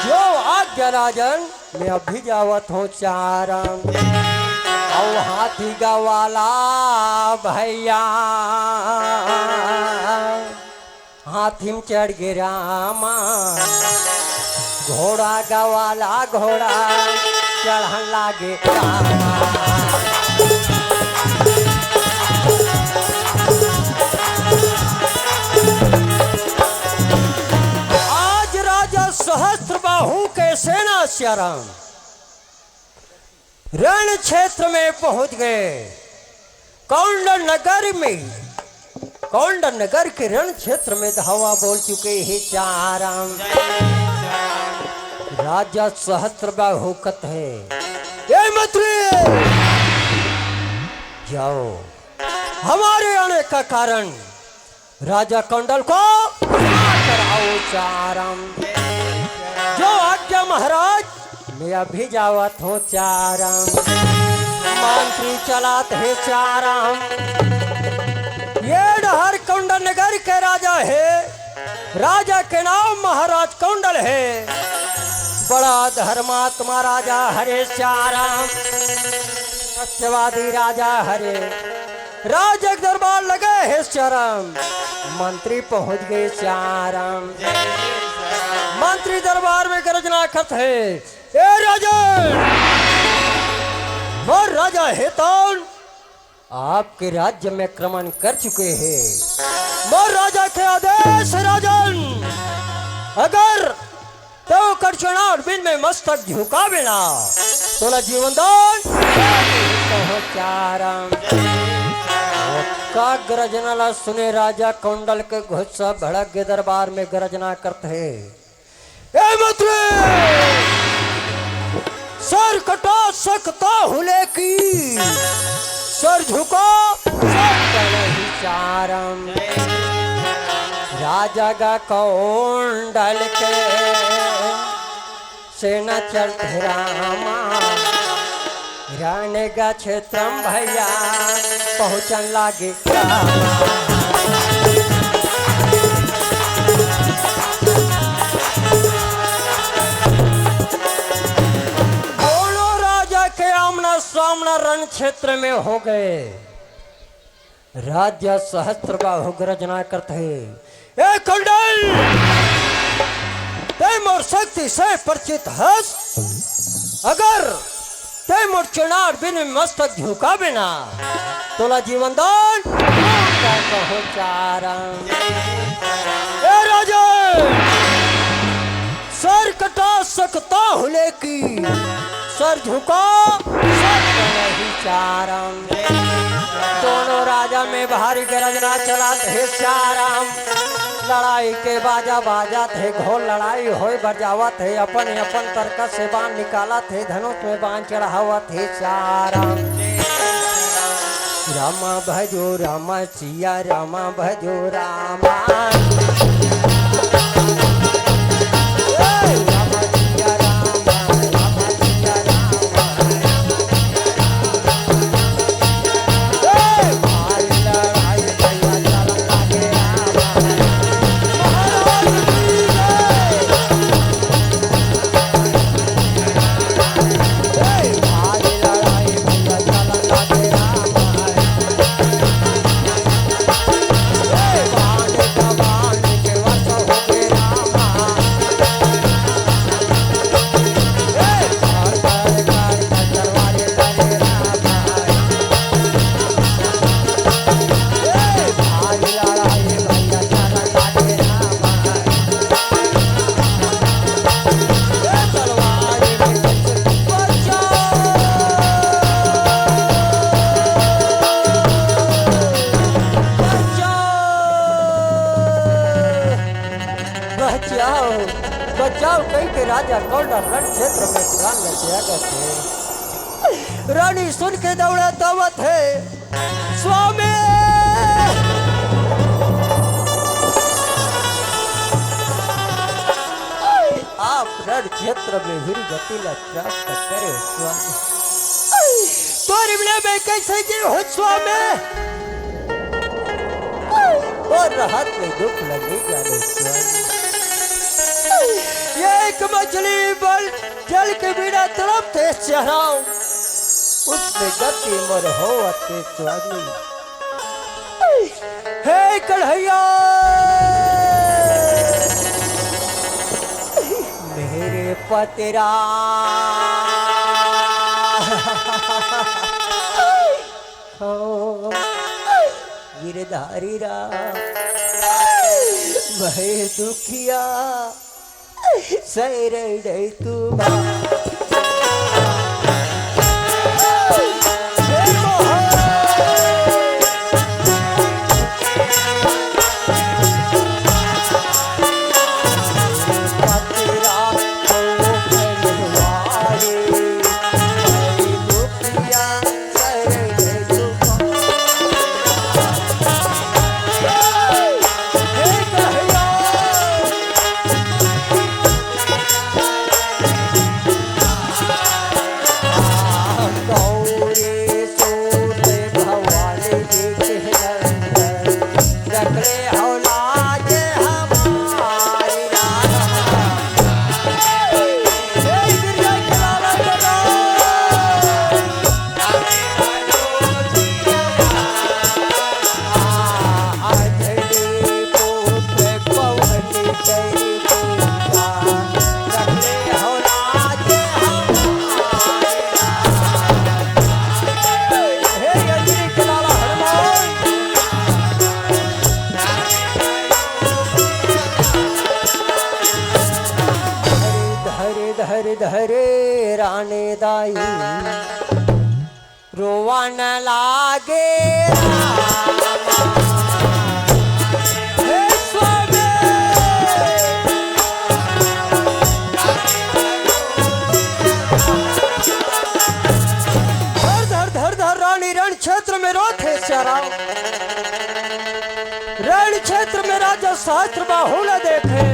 जो आज्ञा राजन, मैं अभी जावत हूँ श्याम। अउ हाथी गवाला भैया, हाथी में चढ़ गे रामा, घोड़ा गवाला घोड़ा चढ़न लागे रामा। आज राजा सहस्त्र बाहु के सेना श्याम रण क्षेत्र में पहुंच गए। कौंडल नगर में, कौंडल नगर के रण क्षेत्र में धावा बोल चुके हैं श्याम। राजा सहस्त्र बाहु कहत हे, ए मंत्री, जाओ, हमारे आने का कारण राजा कौंडल को क्षमा कराओ श्याम। जो आज्ञा महाराज, मैं अभी जावत हूँ श्याम। मंत्री चलत हे श्याम। ये डहर कौंडल नगर के राजा हे, राजा के नाम महाराज कौंडल हे। बड़ा धर्मात्मा राजा हरे श्याम, सत्यवादी राजा हरे। राजा के दरबार लगे हे श्याम। मंत्री पहुंच गए श्याम। मंत्री दरबार में गर्जना करत हे, ए राजन, मोर राजा हेतन आपके राज्य में आक्रमण कर चुके हैं। मोर राजा के आदेश हे राजन, अगर तैं ओकर चरणार बिंद में मस्तक झुकाबे ना, तोला जीवन दान कहो श्याम। ओकर गर्जना ला सुने राजा कौंडल के गुस्सा भड़क गे, दरबार में गर्जना करत हे, ए मंत्री, सर कटा सकता हूँ लेकिन सर झुका सकता नहीं श्याम। राजा गा कौंडल के सेना चलत हे रामा, रानी गा क्षेत्रम भैया पहुँचन लागे रामा। दोनों राजा के आमना सामना रण क्षेत्र में हो गए। राजा सहस्त्र बाहु गर्जना करत हे, ए कौंडल, तैं मोर शक्ति से परिचित हस। अगर तैं मोर चरणार बिंद में मस्तक झुकाबे ना, तोला जीवन दान कहो श्याम। ए राजा, सर कटा सकता हूँ लेकिन सर झुका सकता नहीं श्याम। दोनों राजा में भारी गर्जना चलत हे श्याम। लड़ाई के बाजा बाजत हे, घोर लड़ाई होय बर जावत हे। अपन अपन तरकस से बाण निकालत हे, धनुष में बाण चढ़ावत हे श्याम। राम भजो राम सिया राम भजो राम। बचाओ, बचाओ, बचाव कई के राजा कौन रण क्षेत्र में प्राण ल त्यागत हे। रानी सुन के दौड़त आवत हे, स्वामी, आप रण क्षेत्र में वीर गति ला प्राप्त करे स्वामी। तोर बिना मैं कैसे जीव हो स्वामी? और रहत में दुख लगे जाने स्वामी। ये एक मछली बल जल के बिना तड़पते चेहराओ, उसमें गति मोर होवत हे स्वामी। हे कन्हैया, मेरे पतरा हो गिरधारी राम, मैं दुखिया सैर तू बा। धरे धरे धरे रानी दाई रोवन लागे रामा। हे स्वामी। धर धर धर धर रानी रण क्षेत्र में रोथे चारा। रण क्षेत्र में राजा सहस्त्र बाहु ला देखे।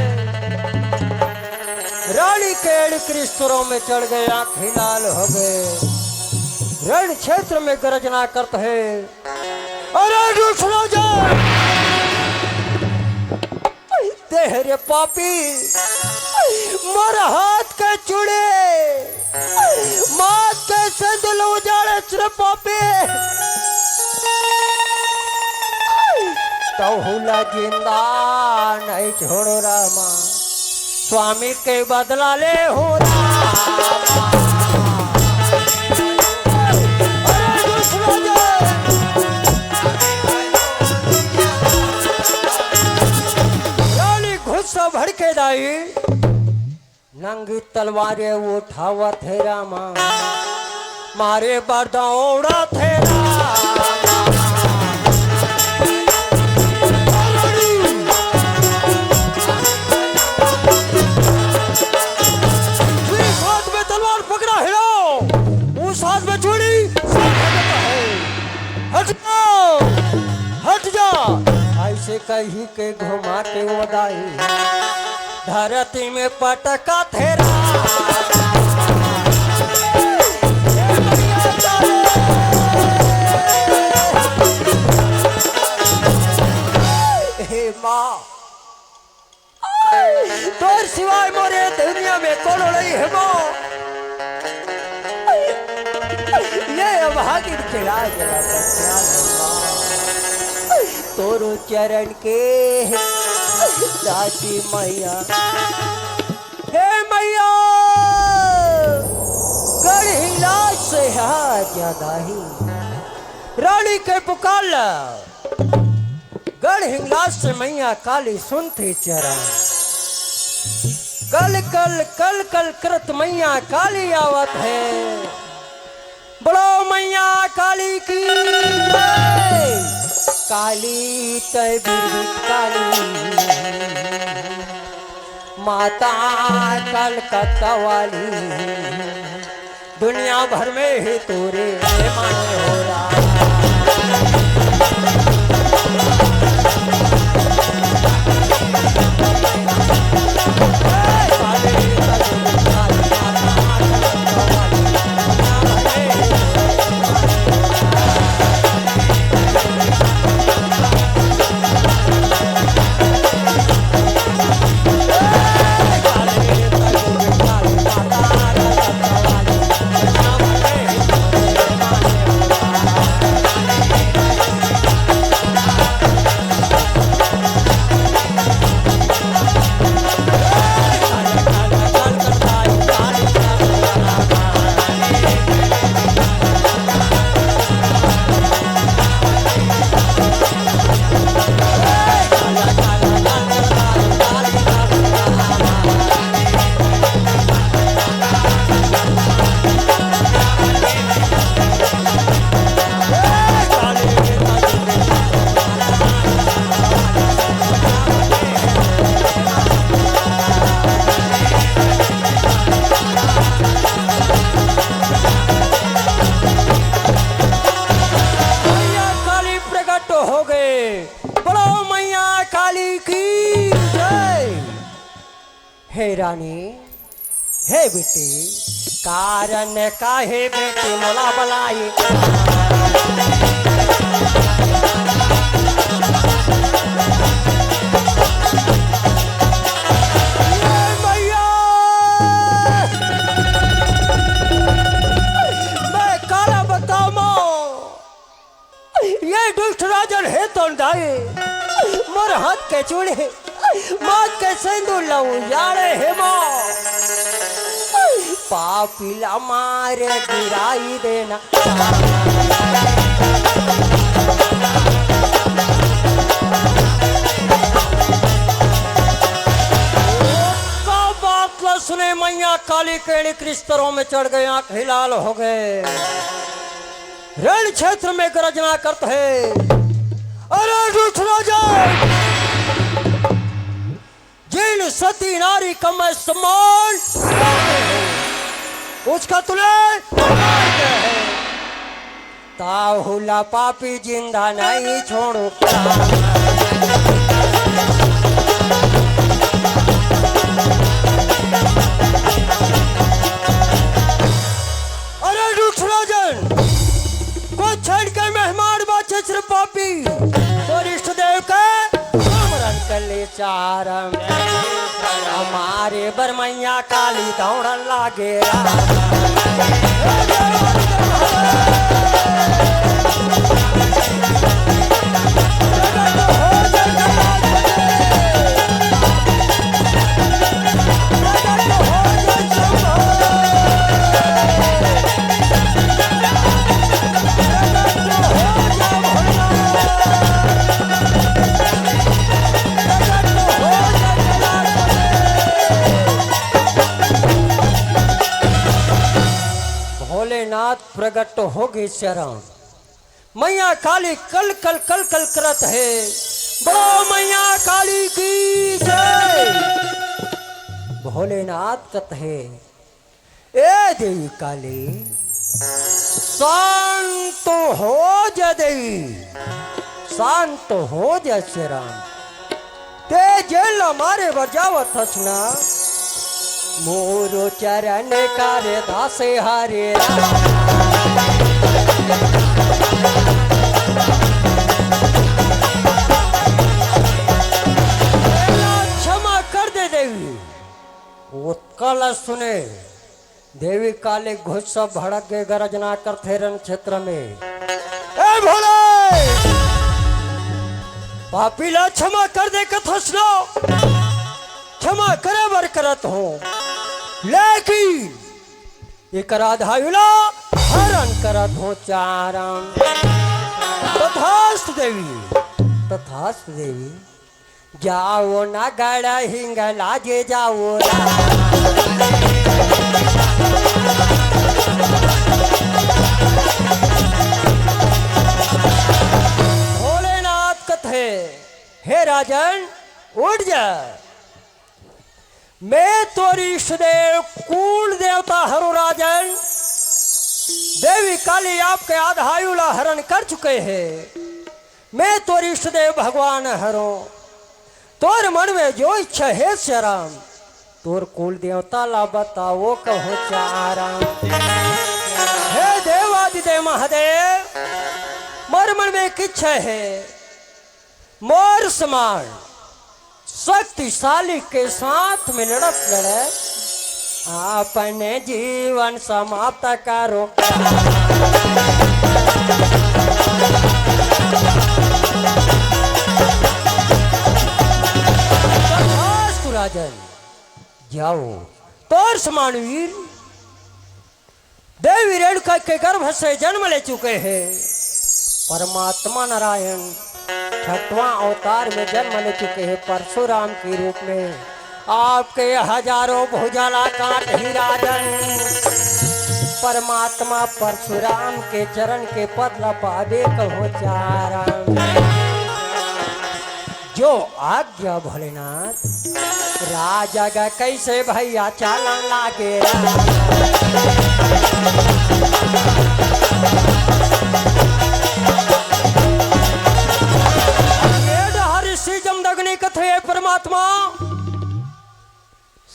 रानी के एड़ी क्रिस्तरों में चढ़ गए, आंखें लाल हो गए। रण क्षेत्र में गर्जना करत हे, अरे रुसराजा, देह रे पापी, मोर हाथ के चूड़े, माथ के सेंदुल उजाड़े रे पापी। तहु ला जिंदा नहीं छोड़ो रामा, स्वामी के बदला ले हो रामा। अरे रुसराजा। रानी गुस्सा भड़के दाई, नंगी तलवारे उठावत हे रामा, मारे बर दौड़त हे रामा। जिस हाथ में तलवार पकड़ा है, उस हाथ में छुरी, सब हट जाता है। हट जाओ, हट जा। ऐसे कही के घुमा के वो दाई धरती में पटका थे राम। हे माँ, तोर सिवाय मोरे दुनिया में कोनो नहीं हे माँ। ये अभागिन के लाज ला बचा ले माँ। तोरो चरण के दासी मैया, हे मैया, गढ़ हिंगलाज से हा ज्यादा ही रानी के पुकार ला। गढ़ हिंगलाज से मैया काली सुनते चरा। कल कल कल कल करत मैया काली आवत हे। बोलो मैया काली की जय। काली तय बीर काली। माता कलकत्ता वाली, दुनिया भर में ही तोरे माने हो रहा। मैया काली प्रकट हो गए। बोलो मैया काली की जय। हे रानी, हे बेटी, कारण काहे बेटी मोला बलाई? ये मैया, मैं काला बताऊं। ये दुष्ट राजन हे तोन दाई, मोर हाथ के चूड़ी, माथ के सेंदूर लाऊं, यारे हे माँ। पापी ला मारे गिराई देना। का बात ला सुने मैया काली के एड़ी कृष्ण तरह में चढ़ गए, आंख ही लाल हो गए। रण क्षेत्र में गर्जना करत हे, अरे दुष्ट राजा, जिन सती नारी का मैं सम्मान करते हैं, उसका तूने अपमान किया है। ताहू ला पापी जिंदा नहीं छोड़ू। अरे रुख राजन, कुछ क्षण के मेहमान बाचे सिर्फ पापी, तो इष्ट देव के स्मरण कर ले चारम। हमारे बरमैया काली दौड़न लागे। भोलेनाथ प्रगट हो गए शरण। मैया काली कल कल कल कल करत हे। बोलो मैया काली की जय। भोलेनाथ कत हे, ए देवी काली, शांत हो जा देवी, शांत हो जा शरण। ते जेल मारे बर जावत हस ना, मोरो चरण कर दास हरे राम। क्षमा कर दे देवी। ओतका ला सुने देवी काली गुस्सा भड़क के गरजना करथे रण क्षेत्र में। ए भोले! पापी ला क्षमा कर दे कथस ना, क्षमा करे बर करत हों, लेकिन एकरा धायु ला हरण करत हों चारम। तथास्तु देवी, तथास्तु देवी। जाओ ना गड़ा हिंग लाजे जाओ रा। भोलेनाथ कथे, हे राजन, उठ जा। मैं तोर इष्ट देव कुल देवता हरों राजन। देवी काली आपके आधायु ला हरण कर चुके हे। मैं तोर इष्ट देव भगवान हरों। तोर मन में जो इच्छा हे सियाराम, तोर कुल देवता ला बताओ कहों चाराम। हे देवादिदेव महादेव, मोर मन में एक इच्छा हे, मोर समान शक्तिशाली के साथ में लड़त लड़त अपने जीवन समाप्त करो। तथास्तु राजन, जाओ। तोर समान वीर देवी रेणुका के गर्भ से जन्म ले चुके हे। परमात्मा नारायण छठवां अवतार में जन्म ले चुके हे परशुराम के रूप में। आपके हजारों भुजा ला काटही राजन। परमात्मा परशुराम के चरण के पद ला पाबे कहों चाराम। जो आज्ञा भोलेनाथ। राजा गा कैसे भैया चालन लागे। ये डहर ऋषि जमदग्नि कथे, "हे परमात्मा,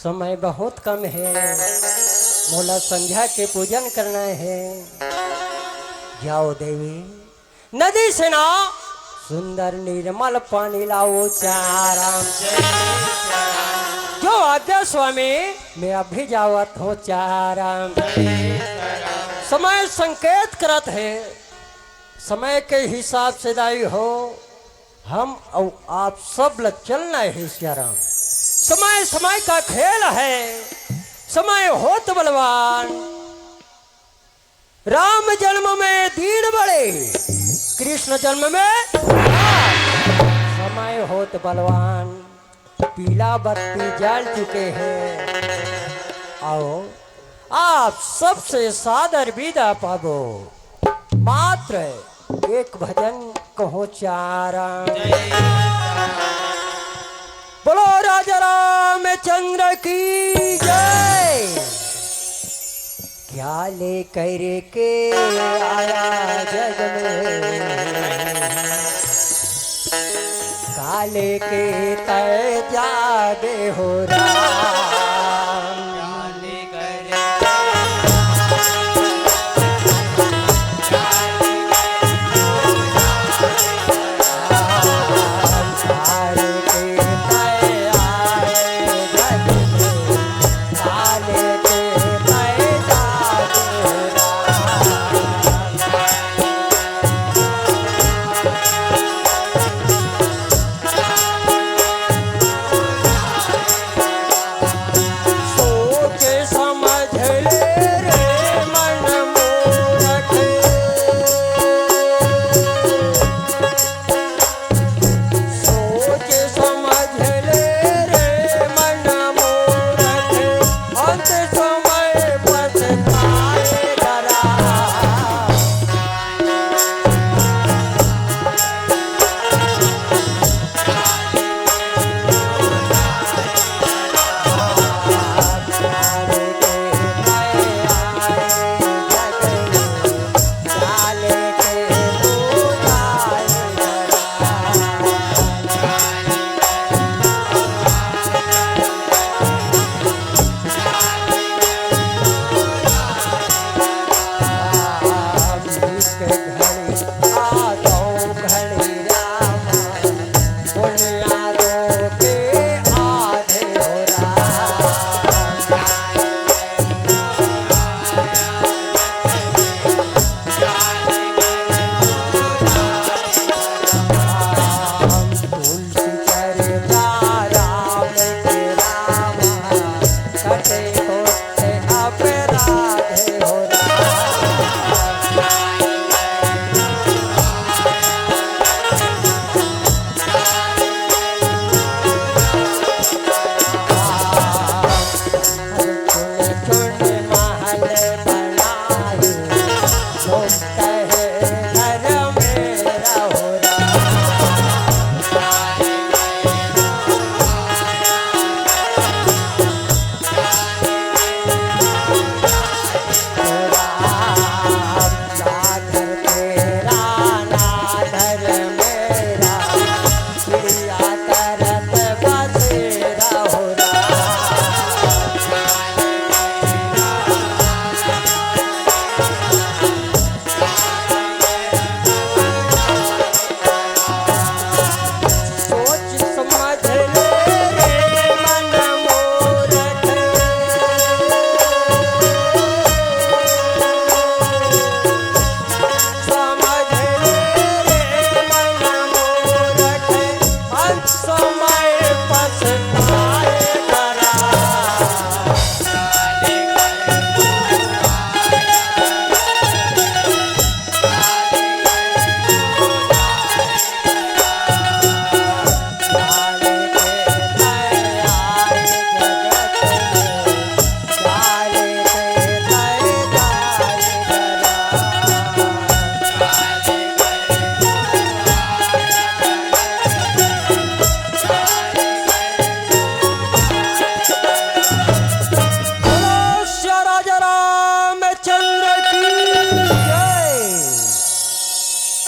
समय बहुत कम हे, मोला संध्या के पूजन करना हे।" जाओ देवी, नदी से ना सुंदर निर्मल पानी लाओ चाराम। जो आज्ञा स्वामी, मैं अभी जावत हों चाराम। समय संकेत करत हे, समय के हिसाब से दाई हो, हम अउ आप सब ल चलना हे सियाराम। समय समय का खेल हे, समय होत बलवान। राम जन्म में दीन बड़े, कृष्ण जन्म में समय होत बलवान। पीला बत्ती जल चुके हे। आओ, आप सबसे सादर विदा पाबो। मात्र एक भजन कहों चाराम। बोलो राजा रामचंद्र की जय। क्या ले करके आया जग में, काले के तय जागे हो राम।